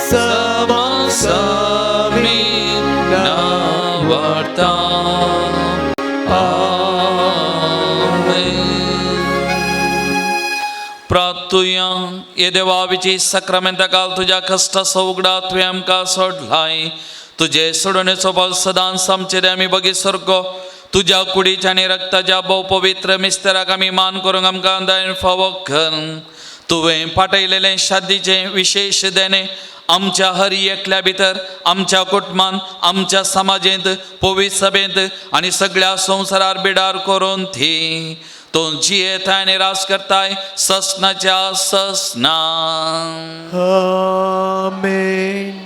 समा समी नावार्ता. आमेन. प्रार्थुया. ये देवा, साक्रामेंता काल तुज्या कश्टाचो उगडा तुवें आमकां सोडलाय. तुजे सोडणेचो बल सदांच आमचेर आमी बगी सारको तुज्या कुडीच्या आनी रक्ताच्या भोव पवित्र मिस्तराक आमी मान करूंक आमकां दयन फावो कर. तुवें पाठयलेलें शादीचें विशेश देणें आमच्या हर एकल्या भितर, आमच्या कुटुंबान, आमच्या समाजेंत, पवित्र सभेंत आनी सगळ्या संवसारार बिडार करून ती. तो जियेताय आनी राज करताय ससनाच्या ससना. आमेन.